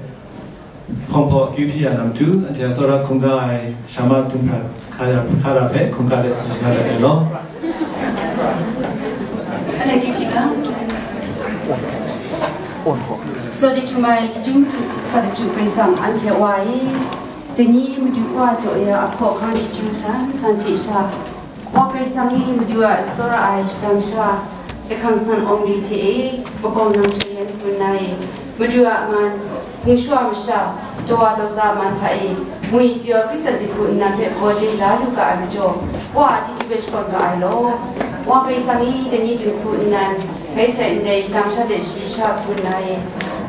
hpawng hpaw akyu hpyi ya na matu, ante a tsawra hkungga ai shama tumhpra hkara hpe hkungga de sa shaga dat ai law. Ana akyu hpyi ga. Sawdi htum ai chyeju matu sa chyeju Karai Kasang, anhte Wa e, dai ni Madu Wa jaw ya a hkaw hkang chyeju san san hte sha, Wa Karai Kasang e Madu a tsawra ai shadang sha, lahkang san awng li hte e, makawng nang hte yan hkun na e, Madu a man, hpung shawa masha, tawa taza a man hta e, ngwi pyaw Hkristan dinghku nnan hpe gaw de la lu ga ai majaw, Wa a chyeju hpe shakawn ga ai law. Wa Karai Kasang e, dai ni dinghku nnan, bai sai ndai shadang sha hte shayi sha hkun na e,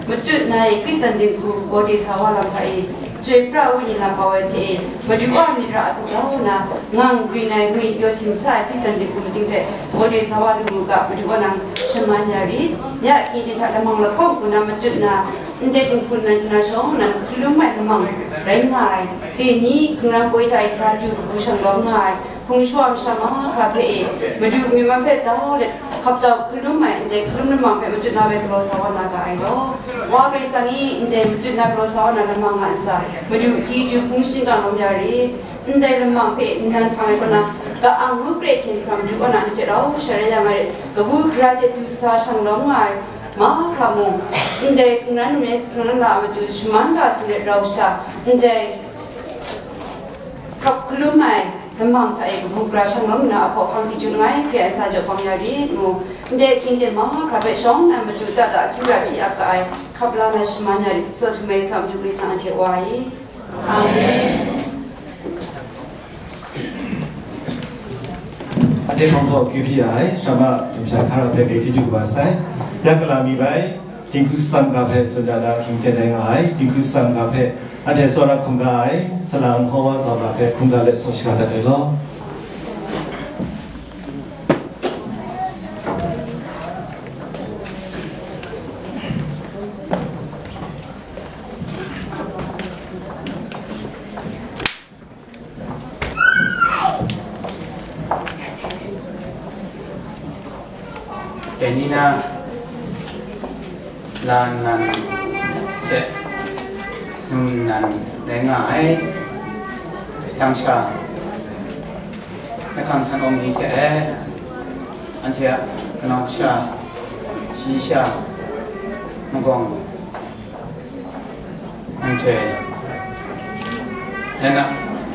matut na e, Hkristan dinghku gaw de sa wa lam hta e, Chyoi pra ai wenyi lam bau ai hte e, Madu Wa myit ra a hku grau nna, ngang grin ai ngwi pyaw simsa ai Hkristan dinghku mating hpe gaw de sa wa lu mu ga, Madu Wa nang shaman ya rit. Ya hkying hte hta lamang lahkawng hku na matut na, ndai dinghku nnan hkra shawng nnan hkalum ai lamang rai nga ai, dai ni hkungran poi hta e sa du kabu shang lawm nga ai, hpung shawa masha mahkra hpe e, Madu myit man hpe tau let, hkap tau hkalum ai ndai hkalum lamang hpe matut na bai galaw sa wa na ga ai law. Wa Karai Kasang e, ndai matut na galaw sa wa na lamang nga nsa, Madu chyeju hpung shingkang lawm ya rit. Ndai lamang hpe nnan hpang ai kaw na, ka-ang ngu kre hkyen hkra Madu Wa na n chye rau sha rai ya nga rit. Kabu gara hte du sa shang lawm nga ai mahkra mung, ndai hkungran nmen hkungran la a matu shaman ga su let rau sha, ndai hkap hkalum ai lamang hta e kabu gara shang lawm nna, a hkaw hkang chyeju langai hkre ai ntsa jaw bang ya rit mu. Ndai hkying ten mahkra hpe shawng nnan matu tata akyu ra hpyi ap ga ai, hkap la na shaman ya rit. Tsaw htum ai Madu Karai Kasang anhte Wa e. Amen. Ade hpawng hpaw akyu hpyi ya ai, shama dumsha hkara hpe bai chyeju kaba sai, ya kala mi bai, Dinghku tsam ga hpe tsun da na hkying ten rai nga ai, dinghku tsam ga hpe anhte tsawra hkungga ai, salang hkawa tsawra hpe hkungga let tsaw shaga dat ai law. Dai ni na la nnan hte num nnan rai nga ai, shadang sha, lahkang san awng ni hte e, anhte a kanau kasha, shayi sha, magawng, Anhte, nang a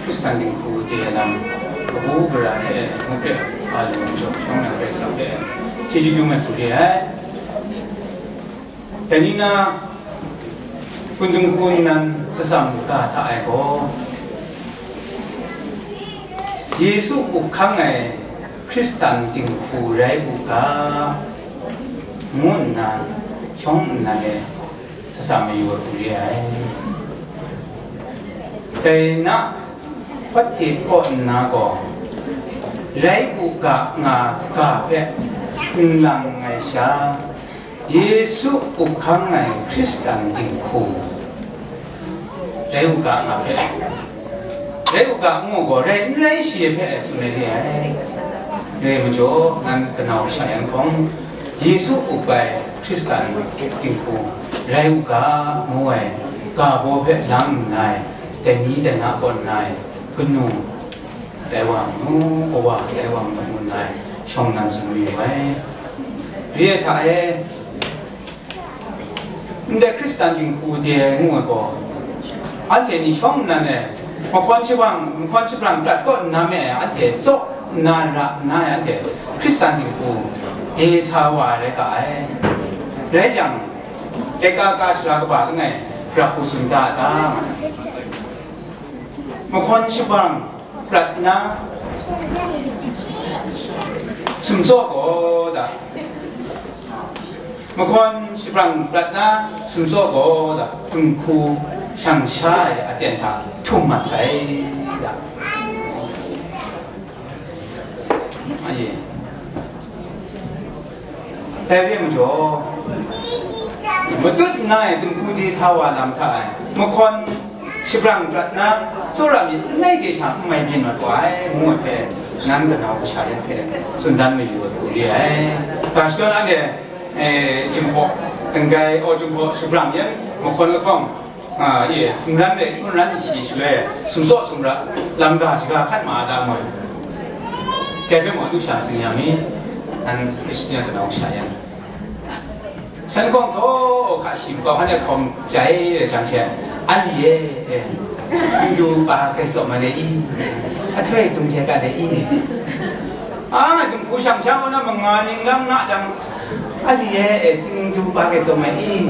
Hkristan dinghku de lam, kabu gara hte e, muk de a lu jawng shawng na Karai Kasang hpe chyeju dum ai hku re ai. Dai ni na, hpung dinghku nnan shatsam ga hta e gaw, Yesu up hkang ai Hkristan dinghku rai u ga, ngu nna shawng nnan e, shatsam mayu ai hku re ai. Dai na, hpawt de kaw nna gaw, rai u ga nga ga hpe n lang ai sha, Yesu up hkang ai Hkristan dinghku, rai u ga nga hpe, rai u ga ngu gaw, rai n rai shi ai hpe tsun ai re ai. Re ai majaw, ngan kanau sha yan hkawng, Yesu up ai Hkristan dinghku rai u ga, ngu ai ga baw hpe lang nna, dai ni dai na kaw nna, kanu tai wa nu, kawa tai wa nu, ngu nna, shawng nnan tsun mayu ai. Re ai hta e, ndai Hkristan dinghku de ai ngu ai gaw, anhte ni shawng nnan e, mahkawn shabrang, mahkawn shabrang prat kaw nna me ai, anhte tsaw nna ra nna ai, anhte Hkristan dinghku de sa wa ai rai ga ai. Rai jang, laika ka shara kaba langai, prak hku tsun da a ta? Mahkawn shabrang prat na sumtsaw gaw da, mahkawn shabrang prat na sumtsaw gaw da, dinghku shang sha ai aten hta htum mat sai da. Aye. Dai re ai majaw, matut nna ai dinghku de sa wa lam hta e, mahkawn shabrang prat na, tsawra myit langai hte sha n mai byin mat wa ai, ngu ai hpe, nan kanau kasha yan hpe tsun dan mayu ai hku re ai. Ga shadawn anhte, e, Jinghpaw, Tenggai, aw, Jinghpaw shabrang yan, mahkawn lahkawng, a, e, hkungran rai, hkungran shi shaloi, sumtsaw sumra, lam ga shaga hkat ma a ta, ngu ai. Dai hpe mung, lu sha matsing ya mi, nan Hkristan kanau kasha yan. Shan kawng htaw hka shi makau hkan e hkawm jai rai jang she, Ali e, e, singdu pa grai tsawm ai le i, ahtoi dung jai ga le i, a, ngai dinghku shang sha kaw na manga ning lang na jang, Ali e, e, singdu pa grai tsawm ai i,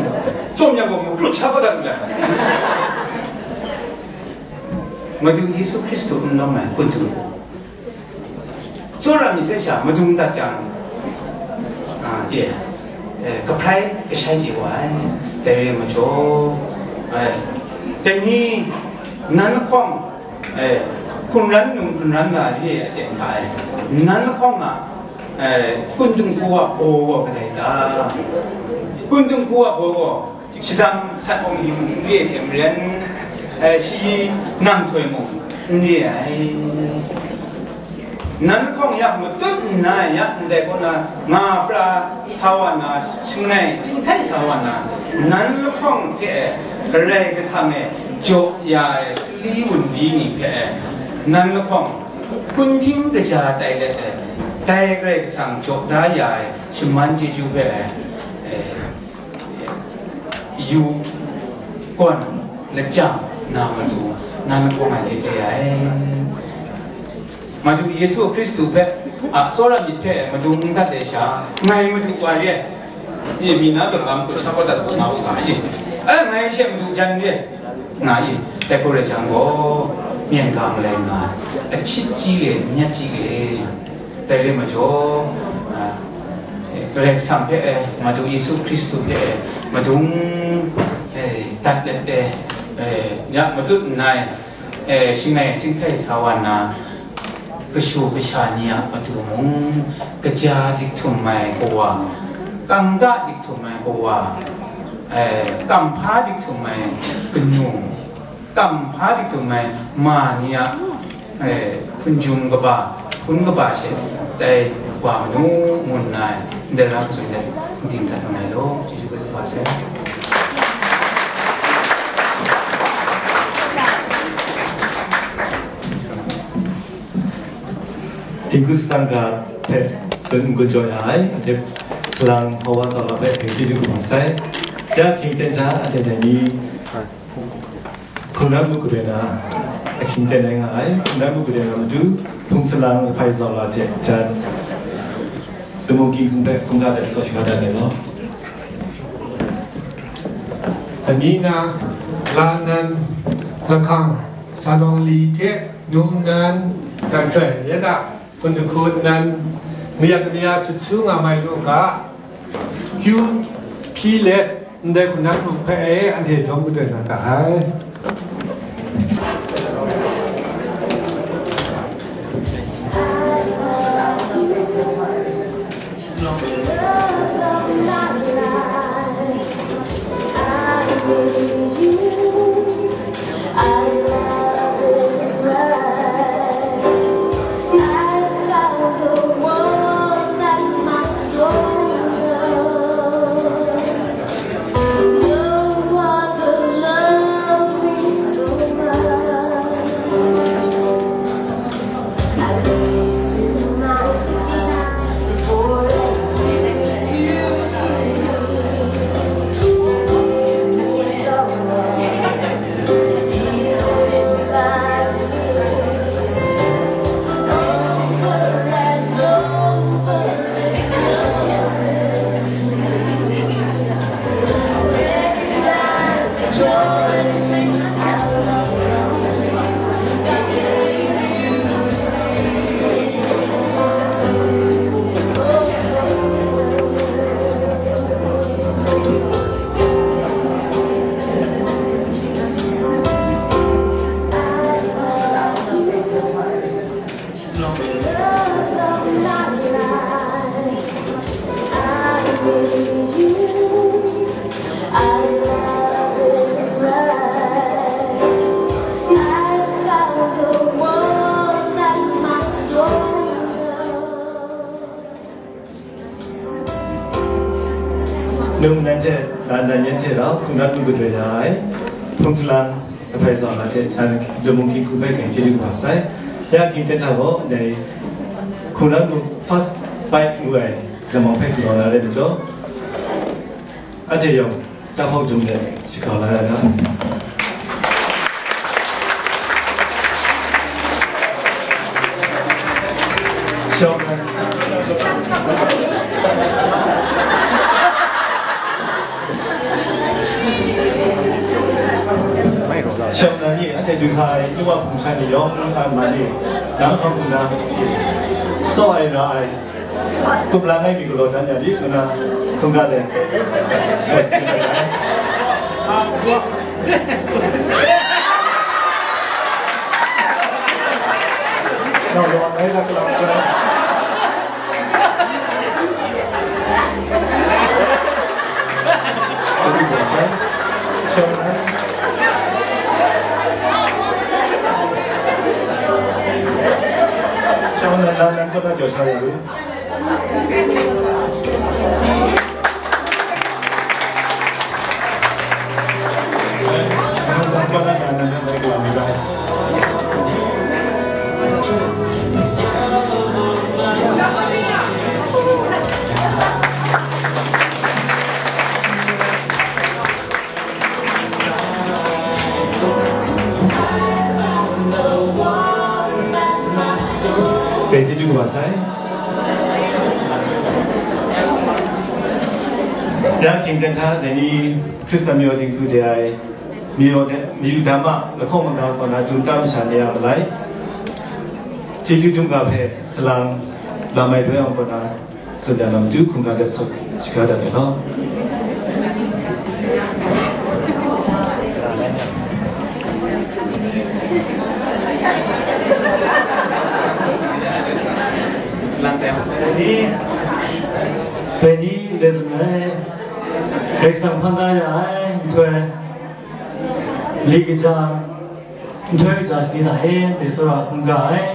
tsawm yang gaw, mu kru cha kau dat lu ai. Madu Yesu Hkristu n lawm ai kun dinghku, tsawra myit hpe sha madung dat jang, a, e, e, kahprai kashai chye wa ai. Dai re ai majaw, e, dai ni nan lahkawng, e, hkungran num hkungran la re ai aten hta e, nan lahkawng a, e, kun dinghku a baw gaw kadai ta? Kun dinghku a baw gaw shadang sat awng lim n re ai hte maren, e, shi nang htoi mung n re ai. Nan lahkawng ya matut nna ya ndai kaw na nga pra sa wa na, shangai chyinghkai sa wa na, nan lahkawng hpe Karai Kasang e jaw ya ai sali wunli ni hpe nan lahkawng hpunhtim kaja tai let ai, dai Karai Kasang jaw da ya ai shaman chyeju hpe, e, yu, gawn, lajang na matu, nan lahkawng ai lit re ai. Madu Yesu Hkristu hpe, a, tsawra myit hpe madung n dat ai sha, ngai madu wa re ai. Ye, mi na zawn lam hku sha kau dat nga u ga ye. A, ngai she madu jan re ai. Nga i, dai hku rai jang gaw, myen ga malai nga ai, achit chyi le, n yat chyi le, dai re ai majaw, a, Karai Kasang hpe e, Madu Yesu Hkristu hpe e, madung, e, dat let e, e, ya matut nngai, e, shangai chyinghkai sa wa nna, kashu kasha ni a matu mung, kaja dik htum ai kawa, kangga dik htum ai kawa, e, kamhpa dik htum ai kanu, kamhpa dik htum ai ma ni a, e, hpunjum kaba, hpun kaba she tai wa manu, ngu nna ndai lam tsun let, n ding dat nngai law, chyeju kaba sai. Dinghku Sutang ga hpe tsun n-gun jaw ya ai, anhte salang hkawa tsawra hpe hpring hpyi lu lu sai. Ya hkying ten hta, anhte dai ni hkungran muk gadoi na, ahkying ten rai nga ai, hkungran muk gadoi na matu, hpung salang lahpai tsawra hte jan, lamu ging hkung hpe hkungga hte tsaw shaga dat ai law. Amina, la nan, lahkang, salawng li hte num nan, dan chyoi ya da, hpun dahku nan, mayak maya sut su nga mai lu ga, kyu hpyi let, ndai hku nan mung hpe e, anhte jawm gadoi na ga ai. Num nan hte, dan dan yan hte rau, hkungran lu gadoi ya ai, hpung salang, ahpai zawn la hte, chan, Daw Mung Htingku hpe hkyen chyeju kaba sai. Ya hkying ten hta gaw, dai hkungran lu first bite ngu ai, lamang hpe galaw na rai majaw, anhte yawng, tahpawk dum de, shakau la ya ga. Shawng nan. Shawng nan ni, anhte du sa ai, nu wa hpung shan ni yawng, a, ma ni, nang hpang hpung na, saw ai ra ai. Kumla ngai mi galaw dan ya di, ngu na hkungga le. Sat. Nau law ngai na galang galang. Adi biasa. Shawng nan. Shawng nan, nan, nan, kau na jaw sa ya lu. Hkyen chyeju kaba sai. Ya hkying ten hta, dai ni Hkristan mayu dinghku de ai, mayu de, mayu dam a lahkawng maga kaw na jum tam sha ni a malai, chyeju jum ga hpe salang lam ai doi awng kaw na, tsun ya na matu hkungga de sawt shaga dat ai law. Dai ni, dai ni ndai tsun ai, Karai Kasang hpan da ya ai nhtoi, li kaja, nhtoi kaja shani hta e, dai tsawra hkungga ai,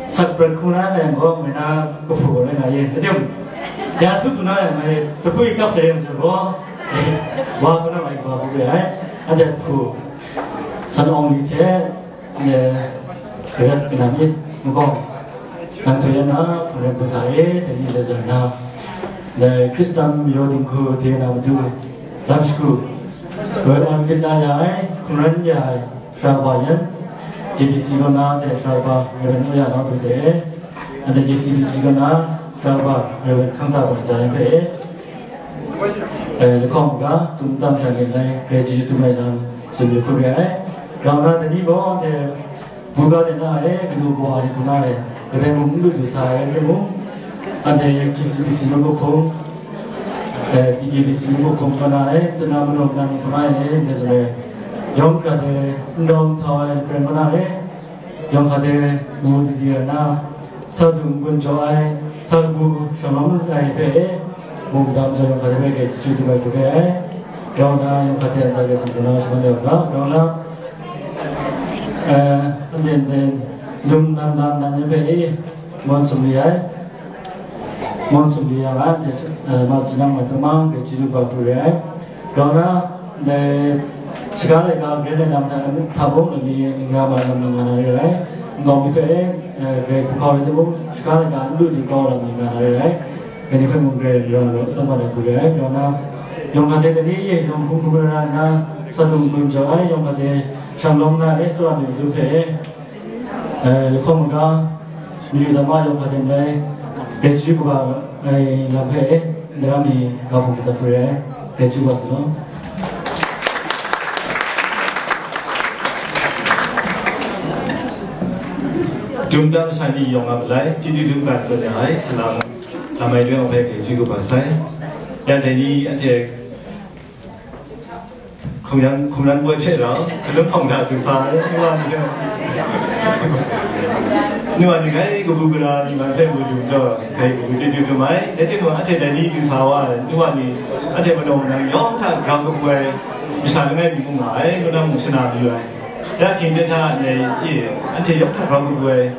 sak prat hkungga ai gaw, ngai na kahpu gaw rai nga ye. Adim, ya htup du na yang ngai, tapui kap sai rai majaw gaw, wa kaw na ngai wa hku re ai, anhte hpu, san awng li hte, Nye, ret kailam myit, magawng, nang hte yan na, hpung rai hpung hta e, dai ni lezar na, dai Hkristan mayu dinghku de na matu, lam shagu, rai lam grit na ya ai, hkungran ya ai, sara kaba yan, K B C kaw na hte sara kaba, Reverend Oya Nau Du hte e, anhte K C B C kaw na, sara kaba, Reverend Hkang Da Bang Ja yan hpe e, Eh, lahkawng ga, tum tam sha nit lai, grai chyeju tum ai lam tsun yu hkrum re ai. Rau na, dai ni gaw, anhte buga de na e, kanu kaw a ni hku na e, kadai mung n lu du sa ai, rai timung, anhte K C B C mung hpung, eh, T K B C mung hpung hkra na e, tuna manu na ni hku na e, ndai tsun ai, yawng hkra de, n rawng htau ai, pren hkra na e, Yawng hkra de, ngu didi rai na, sa du n-gun jaw ai, sa kabu shawng lawm ai hpe e, mungdan jaw yawng hkra de hpe grai chyeju tum ai hku re ai. Rau na, yawng hkra de ntsa grai sumtu na shaman yawng na, rau na, eh, nden nden, lum nan nan nan yan hpe e, mawn sum li ai. Mawn sum li yang a, eh, ma jinang ma tamang, grai chyeju kaba hku re ai. Grau na, ndai shaga laika grai ai lam hta, hta mung, lami n-, n-, nga ma lam nga na re ai. Nkau mi hpe, eh, grai hku hkau rai timung, shaga laika n lu di kau lam ni nga na re ai. Dai ni hpe mung grai ra ru, tawng ban ai hku re ai. Grau na, yawng hkra de dai ni e, yawng hpung hpung ra ra nna, sa dung hpung jaw ai, yawng hkra de shang lawm na e, tsawra myit madu hpe e, Eh, lahkawng maga, mayu dama yawng hkra de malai, grai chyeju kaba ai lam hpe e, ndai mi ga hpung kata hku re ai, grai chyeju wa sa law. Jum tam sha ni yawng a malai, chyeju dum ga tsun ya ai, salang lam ai doi hpe grai chyeju kaba sai. Ya dai ni anhte Hkungran, hkungran boi hte rau, hkalum hpawng da du sa ai, wa ni hpe. Ni wa ni ngai kabu gara ni man hpe mu du jaw, ngai kabu chyeju dum ai. Rai timung, anhte dai ni du sa wa ai, ni wa ni anhte manaw manang yawng hta grau kabu ai masha langai mi mung nga ai, ngu na mung shana mayu ai. Ya hkying ten hta ndai e, anhte yawng hta grau kabu ai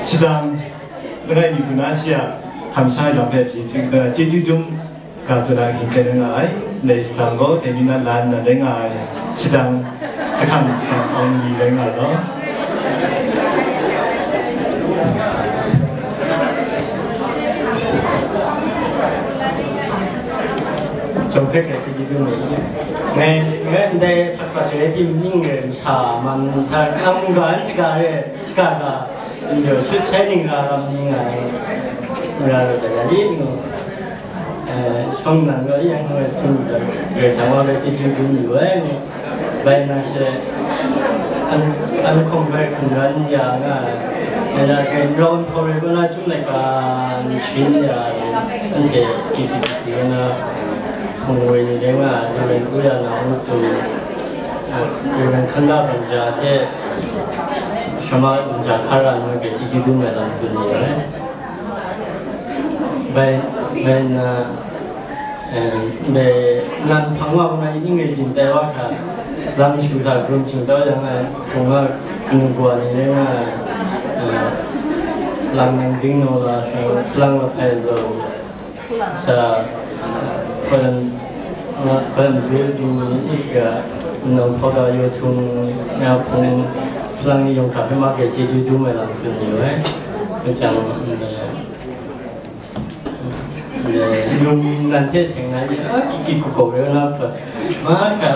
shadang langai mi hku na shi a hkam sha ai lam hpe shi chyeju dum ga tsun ai hkying hte rai nga ai. Ndai shadang gaw dai ni na lan nan rai nga ai shadang jahkang san awng ni rai nga ai law. Chyawm hpe hkrai chyeju dum ai. Ngai, ngai ndai sakpa shaloi tim ning re masha man sa, lam ga n shaga re, shaga ga, n jaw shut shai ning ra lam ni nga ai, n ra rawt ai, ya li ngu. Eh, shawng nnan gaw yang hkawng e sung ai, Karai Kasang wa hpe chyeju dum yu ai. Bai na she, an, an hkawng hpe hkungran ya nga ai. Bai na hpe nrau nhtawm rai kaw na, Chyum laika n sharin ya ai, anhte K C B C kaw na hpung woi ni rai nga ai, Reverend Pu Ya Na Ngu Tu, eh, Reverend Hkanda Banja hte Shama Banja Hkara ngu ai hpe chyeju dum ai lam tsun ni ai. Bai, bai na, eh, ndai nan hpang wa hpung na ning rai byin tai wa hkra, lam shu hta grum shingtau yang ai hpung a kanu kawa ni rai nga ai, eh, salang nang zing naw la, salang lahpai zaw, sa, hparan, hparan dul du ni ga, nang hpaw ga yaw htung na hpung, salang ni yawng hkra hpe ma hkrai chyeju dum ai lam tsun ni ai. Macang, eh, Num nan hte seng na ye, a, kiki kukaw rai na hpa, ma ka,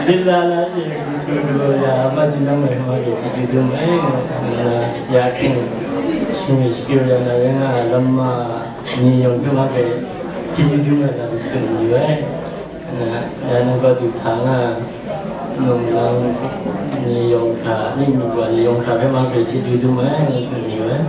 lila na ye, gru gru ya, ma jinang mai ma re, chyeju dum ai, na, ya king, shimi shapyu ya na rai nga, lam ma, ni yawng hpe ma re, chyeju dum ai na, tsun yu ai. Na, ya nang gaw du sa nga, num nang ni yawng hkra, ni mi wa ni yawng hkra hpe ma re, chyeju dum ai, tsun yu ai.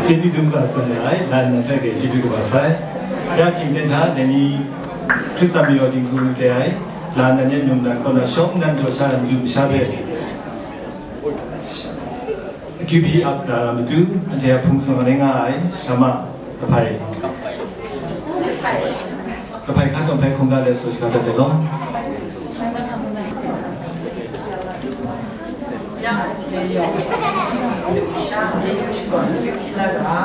Chyeju dum ga tsun ya ai, lan nang hpe chyeju kaba sai. Ya hkying ten hta, dai ni Hkristan mayaw dinghku de ai, lan nan yan num nan kaw na shawng nnan jaw sha ai madu masha hpe akyu hpyi ap ra na matu, anhte a hpung sung rai nga ai, Shama, kahpai, kahpai hkan tawn hpe hkungga let saw shaga dat ai law. Ya, anhte yawng, sha chyeju shakawn akyu hpyi la ga.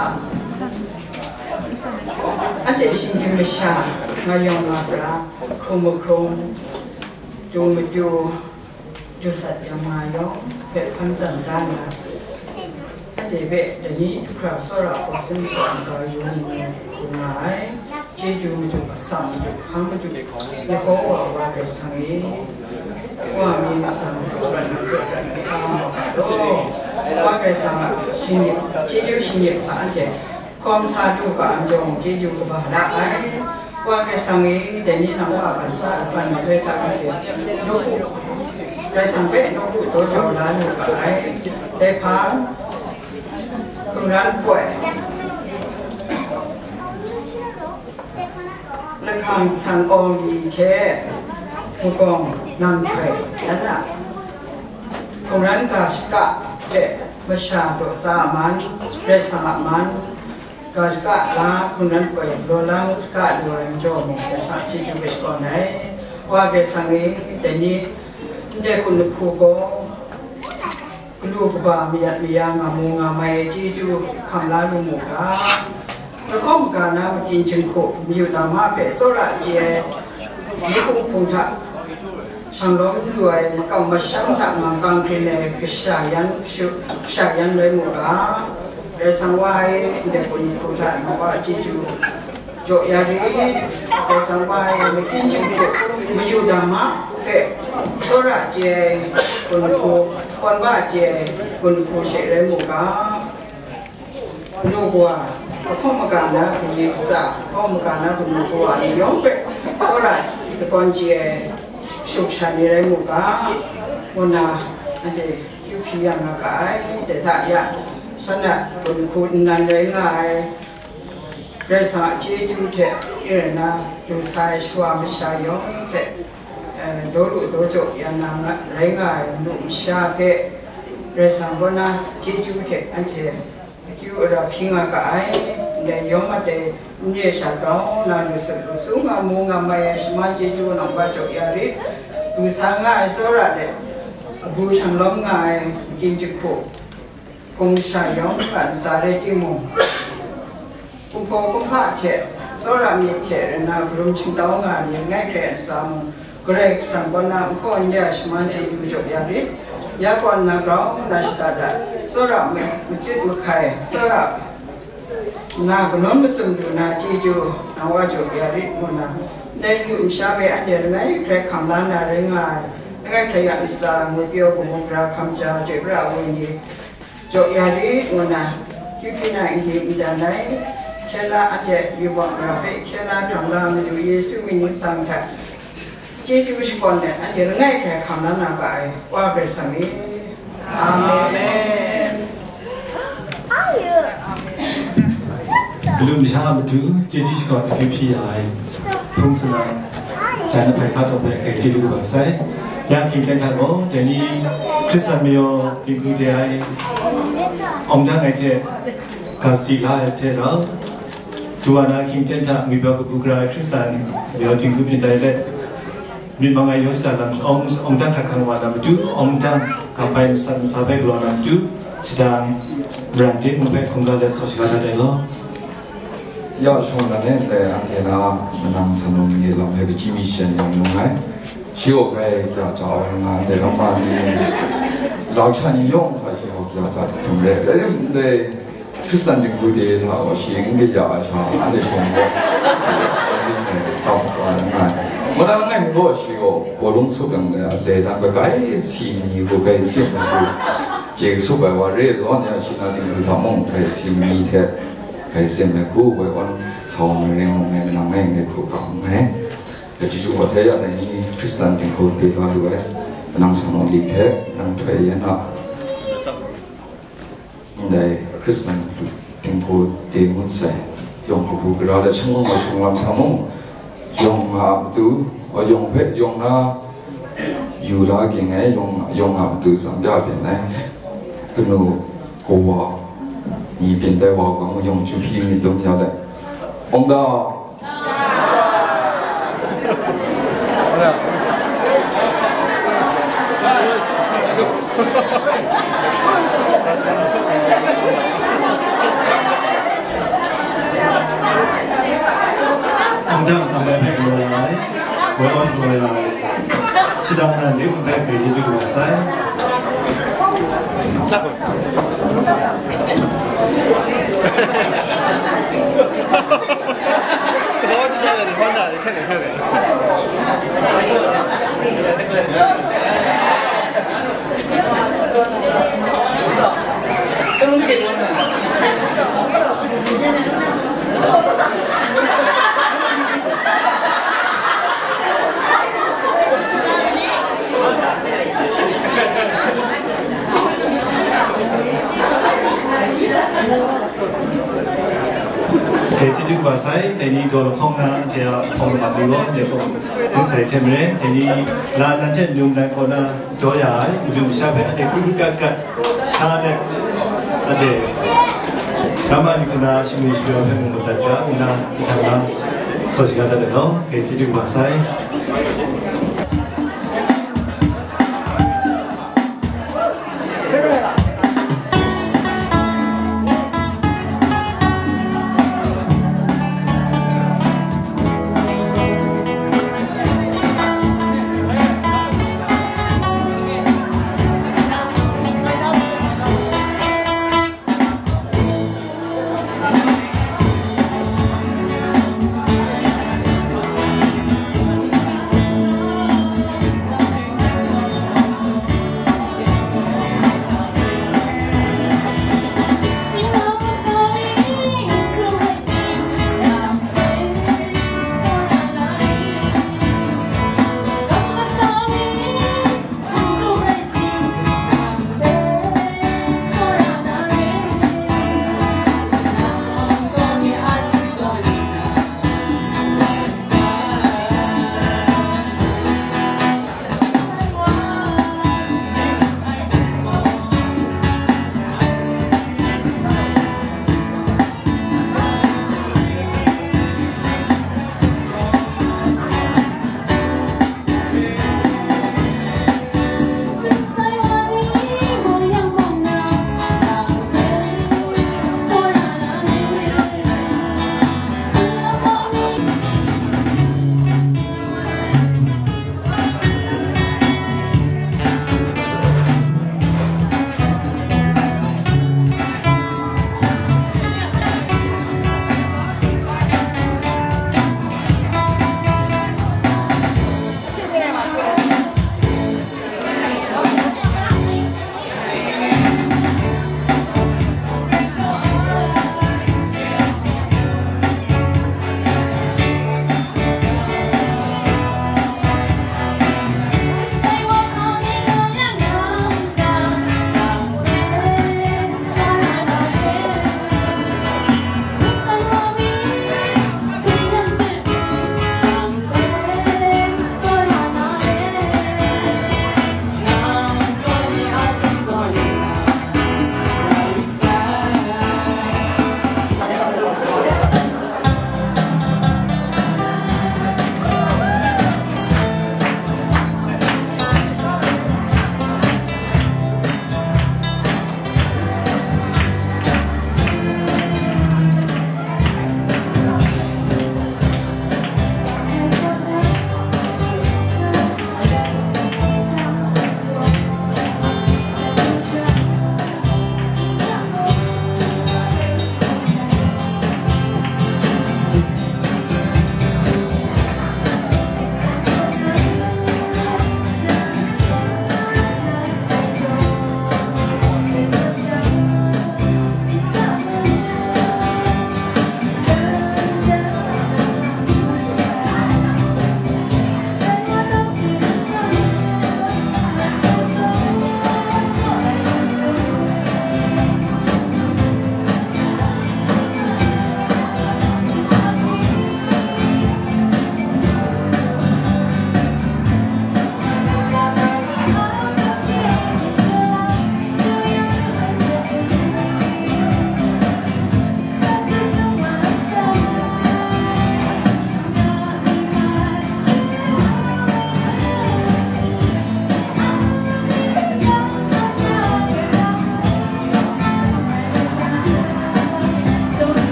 Anhte shinggyim masha, nga yawng nga pra, hkrung mahkrung, du madu, du sat yang nga yawng hpe hpan dan da na, anhte hpe dai ni du hkra tsawra hkawhsin hkawhkam kau yu mu, ngu nga ai. Chyeju madu, asak madu, hpang madu, Yehowa Wa Karai Kasang e, wa mi masang, wa na hkrit dat hkrit hkra nga ga law. Wa Karai Kasang a shingnip, chyeju shingnip hta anhte hkawm sa lu ga, anjawng chyeju kaba la ai. Wa Karai Kasang e, dai ni nang wa a kansa ai hpan nhtoi hta anhte nawku, Karai Kasang hpe nawku daw jau la lu ga ai. Dai hpang, hkungran poi, lahkang san awng li hte magawng nang htoi, dan a hkungran ga shaka hte masha daw sa a man, Karai Kasang a man, ga shaka la, hkungran poi galaw la ngu saga lu ai majaw mung, Karai Kasang chyeju hpe shakawn ai. Wa Karai Kasang e, dai ni ndai kun lahku gaw, galu kaba mayat maya nga mu nga mai ai chyeju hkam la lu mu ga. Lahkawng maga na makyin jinghku mayu dama hpe tsawra chye ai, nawku hpung hta shang lawm lu ai, makam masham hta ngang kang hkrin ai kasha yan shu, kasha yan rai mu ga. Karai Kasang wa e, ndai kun lahku hta nang wa chyeju jaw ya rit. Karai Kasang wa e, makyin jinghku mayu dama hpe tsawra chye ai kun lahku, kawn ba chye ai kun lahku she rai mu ga. Kanu kawa, lahkawng maga na kanu katsa, lahkawng maga na kanu kawa ni yawng hpe tsawra Lakawn chye ai shuk sha ni rai mu ga, ngu nna anhte akyu hpyi ya nga ga ai. Dai hta ya, shan a gun hku nnan rai nga ai, Karai Kasang a chyeju hte rai nna, du sa ai shawa masha yawng hpe, eh, daw lu daw jaw ya na nga, rai nga ai madu masha hpe, Karai Kasang kaw na chyeju hte anhte akyu ara hpyi nga ga ai. Ndai yawng mat ai n re ai sha grau nna, lu sut lu su nga mu nga mai ai shaman chyeju nang wa jaw ya rit. Du sa nga ai tsawra de, agu shanglawm nga ai makying jahku, hkum sha yawng hta ntsa rai timung, kumhpaw kumhpa hte tsawra myit hte rai nna, karum shingtau nga ai ni langai hkrai a ntsa mung, Karai Kasang kaw na nhpaw n ya shaman chyeju jaw ya rit. Ya kaw nna grau nna shada dat, tsawra ma-, makyit mahkai, tsawra nna kanawn masum lu na chyeju nang wa jaw ya rit, ngu nna, ndai madu masha hpe anhte langai hkrai hkam la na rai nga ai, langai hkrai a ntsa, ngwi pyaw, kabu gara, hkam ja, chyoi pra ai wenyi, jaw ya rit, ngu nna, akyu hpyi na n-gun n dan ai, hkyen la anhte yubak mara hpe hkyen la hkam la, Madu Yesu mying ningsang hta chyeju shakawn let, anhte langai hkrai hkam la na ga ai, Wa Karai Kasang e. Amen. Madu masha a matu chyeju shakawn akyu hpyi ya ai, hpung salang, jan ahpai hpa tawng hpe grai chyeju kaba sai. Ya hkying ten hta gaw, dai ni Hkristan mayaw dinghku de ai, awng dang ai hte, ga sadi la ai hte rau, du wa na hkying ten hta ngwi pyaw kabu gara ai Hkristan mayaw dinghku byin tai let, myit mang ai yaw shada lam awng, awng dang hkrat hkang wa na matu, awng dang gap ai masat masa hpe galaw na matu, shadang maran de mung hpe hkungga let saw shaga dat ai law. Ya shawng na nen dai anhte na manang sanung ni lam hpe kaji mi shen yang nung ai. Shi gaw grai kya ja ai nga, dai ram ma ni, lau sha ni yawng hta shi gaw kya ja htum re. Rai tim dai Hkristan dinghku de hta gaw shi n kaya ai sha, anhte shawng gaw, shi gaw, shi gaw, shi gaw, shi gaw, shi gaw, Mada langai mi gaw shi gaw, bawlung sup yang, eh, dai dan hpe grai si ni hku, grai zim ai hku, chye kasup ai wa re ai zawn ya, shi na dinghku hta mung, grai si ni hte, grai zim ai hku, woi awn sa wa mai ring ngu ngai, nang ngai ngai hku ga nngai. Dai chyeju wa sai ya, dai ni Hkristan dinghku de la lu ai, nang sangaw lit hte, nang htoi yan a. Ndai Hkristan dinghku de ngut sai, yawng kabu gara let shanglawm ai shingkang lam hta mung, yawng nga a matu, a yawng hpe yawng na yu la ging ai, yawng, yawng nga a matu tsam ya byin ai. Kanu kawa ni byin tai wa u ga, yawng chyu hpyi myit dum ya let. Awng da. Awng dang hkam bai hpe galaw ya ai, woi awn galaw ya ai, shadang maran de mung hpe grai chyeju kaba sai. Dai chyeju kaba sai, dai ni daw lahkawng na, anhte a hpawng lam ni gaw, anhte hpawng ngut sai hte maren, dai ni la nan hte num nan kaw na daw ya ai, madu masha hpe anhte kru kru gat gat sha let, anhte rama ni hku na shingwi shapyaw hpe mu dat ga, ngu na, mahtang na, saw shaga dat ai law, dai chyeju kaba sai.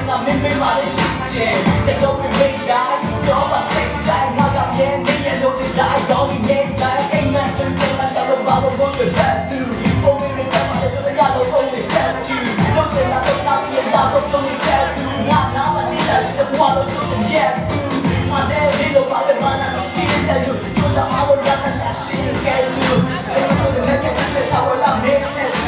那明明白的事情，但都会没来，有把谁在那个面，你也都得来，有你没来，哎，那真的那叫做把我我的态度，风味人家把这说的呀都风味散去，有谁那都差别，那都风味态度，那那么你来是不话都说成厌恶，那那你都把人嘛那种天天就说着啊，我让人家心开住，哎，说的那天天他我让没人住。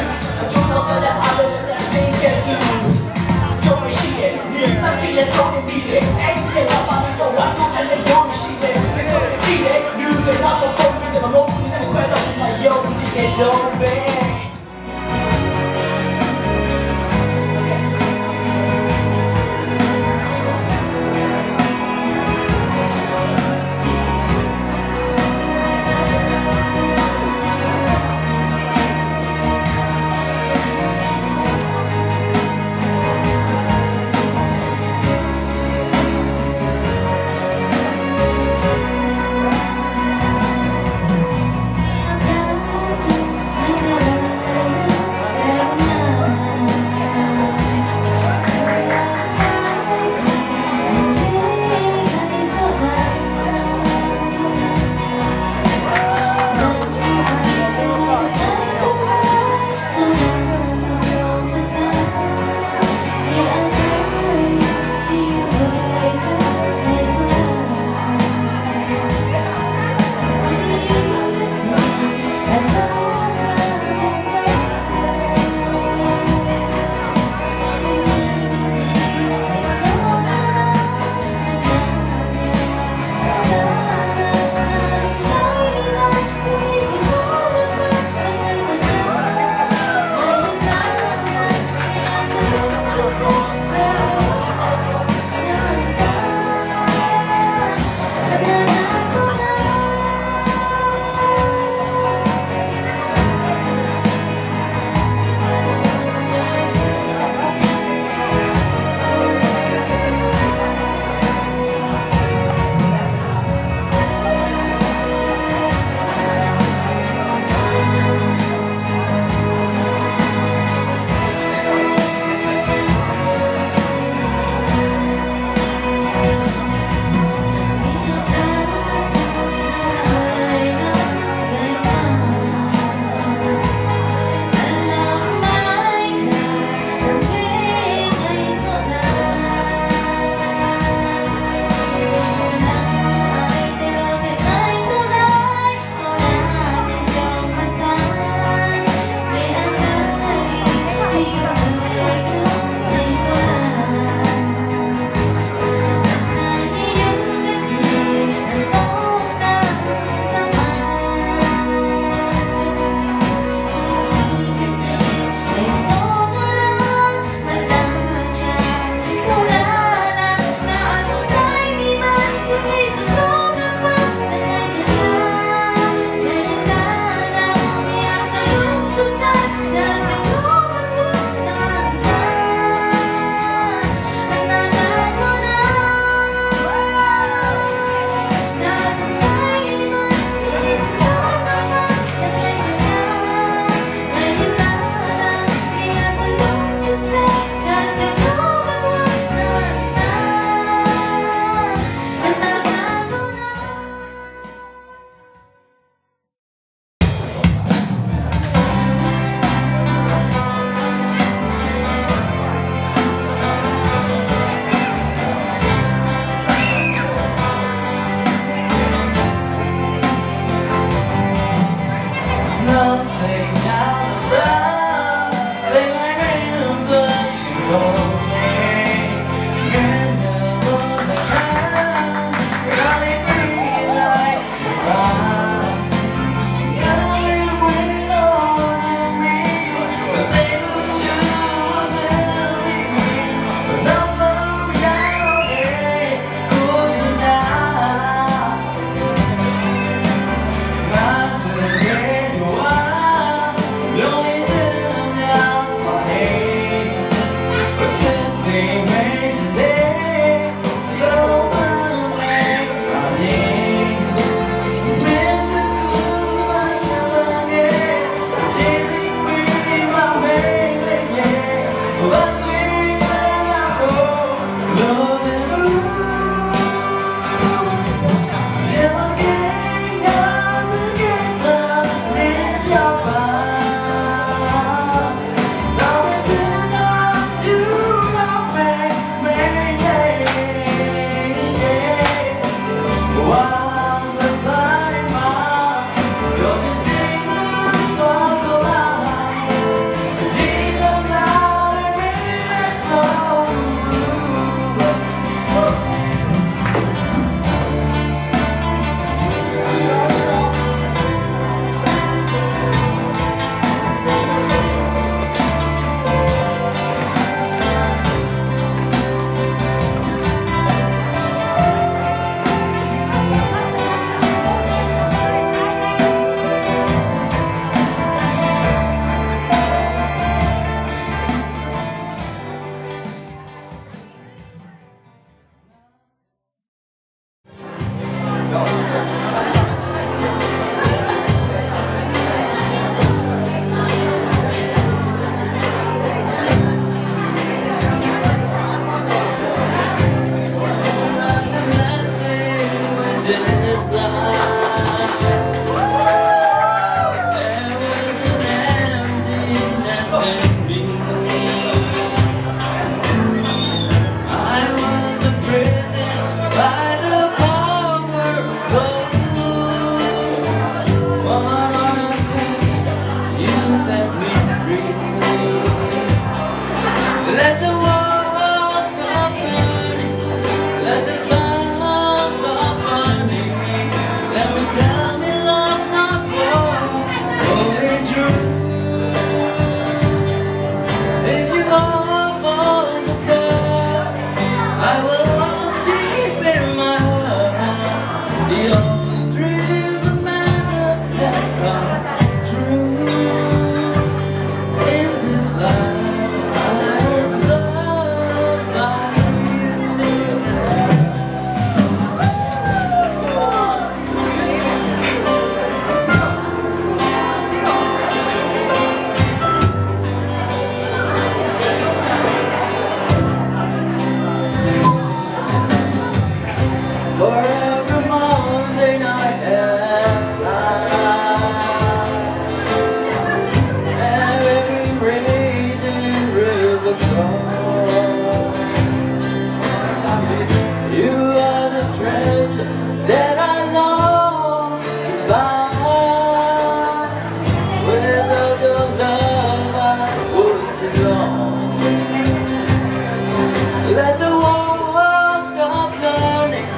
Let the world stop turning,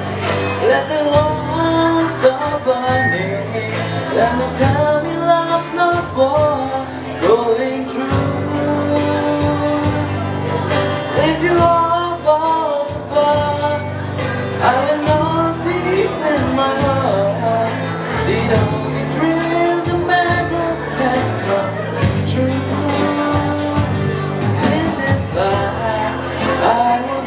let the world stop burning. Let me tell me love's not worth going through. If you all fall apart, I will know deep in my heart the only dream that matters has come true. In this life, I will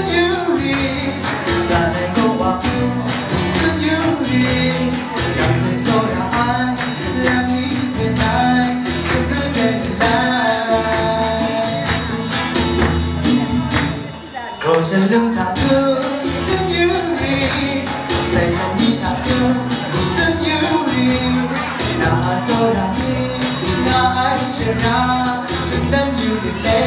Yuri, sa nai kaw wa, sun yuri, yang de so ra ai, lam ni de nai, sun rai de lai. Rosen lung ta tu, sun yuri, sai shang ni ta tu, sun yuri, na a so ra ni, na ai shara, sun dan yu de le.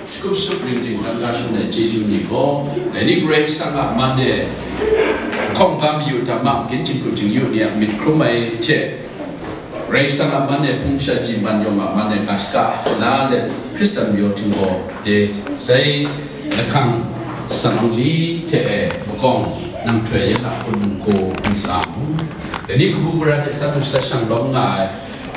Shikup sup ring ting dan ga shun ai chyeju ni gaw, dai ni Karai Kasang a man e hkawng ga mayu tam ma, ginjin hku jingyu ni a myit hkrum ai hte, Karai Kasang a man e hpung shaji man yawng a man e ga shaka la let, Hkristan mayu ting gaw de sai lahkang sanawng li hte e makawng nang htoi yan a hpun mungku n sa mu. Dai ni kabu gara hte san du sat shang lawm nga ai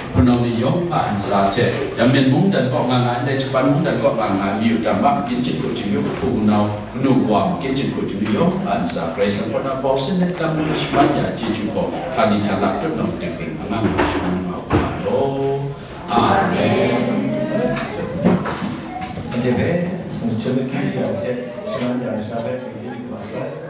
hpunau ni yawng a ntsa hte, Yamen mungdan kaw nga nga ai, ndai Japan mungdan kaw nga nga ai, mayu tam ma, ginjin hku jingyu hpunau, kanu kawa, ginjin hku jingyu yawng a ntsa, Karai Kasang kaw na bau sin let lam shaman ya ai chyeju gaw, hkani hta la tut nawng tingring angang shaman nga u ga law. Amen. Ade be, mungchyum maki ya hte, shaman ya sha hpe, ginjin hku a sai.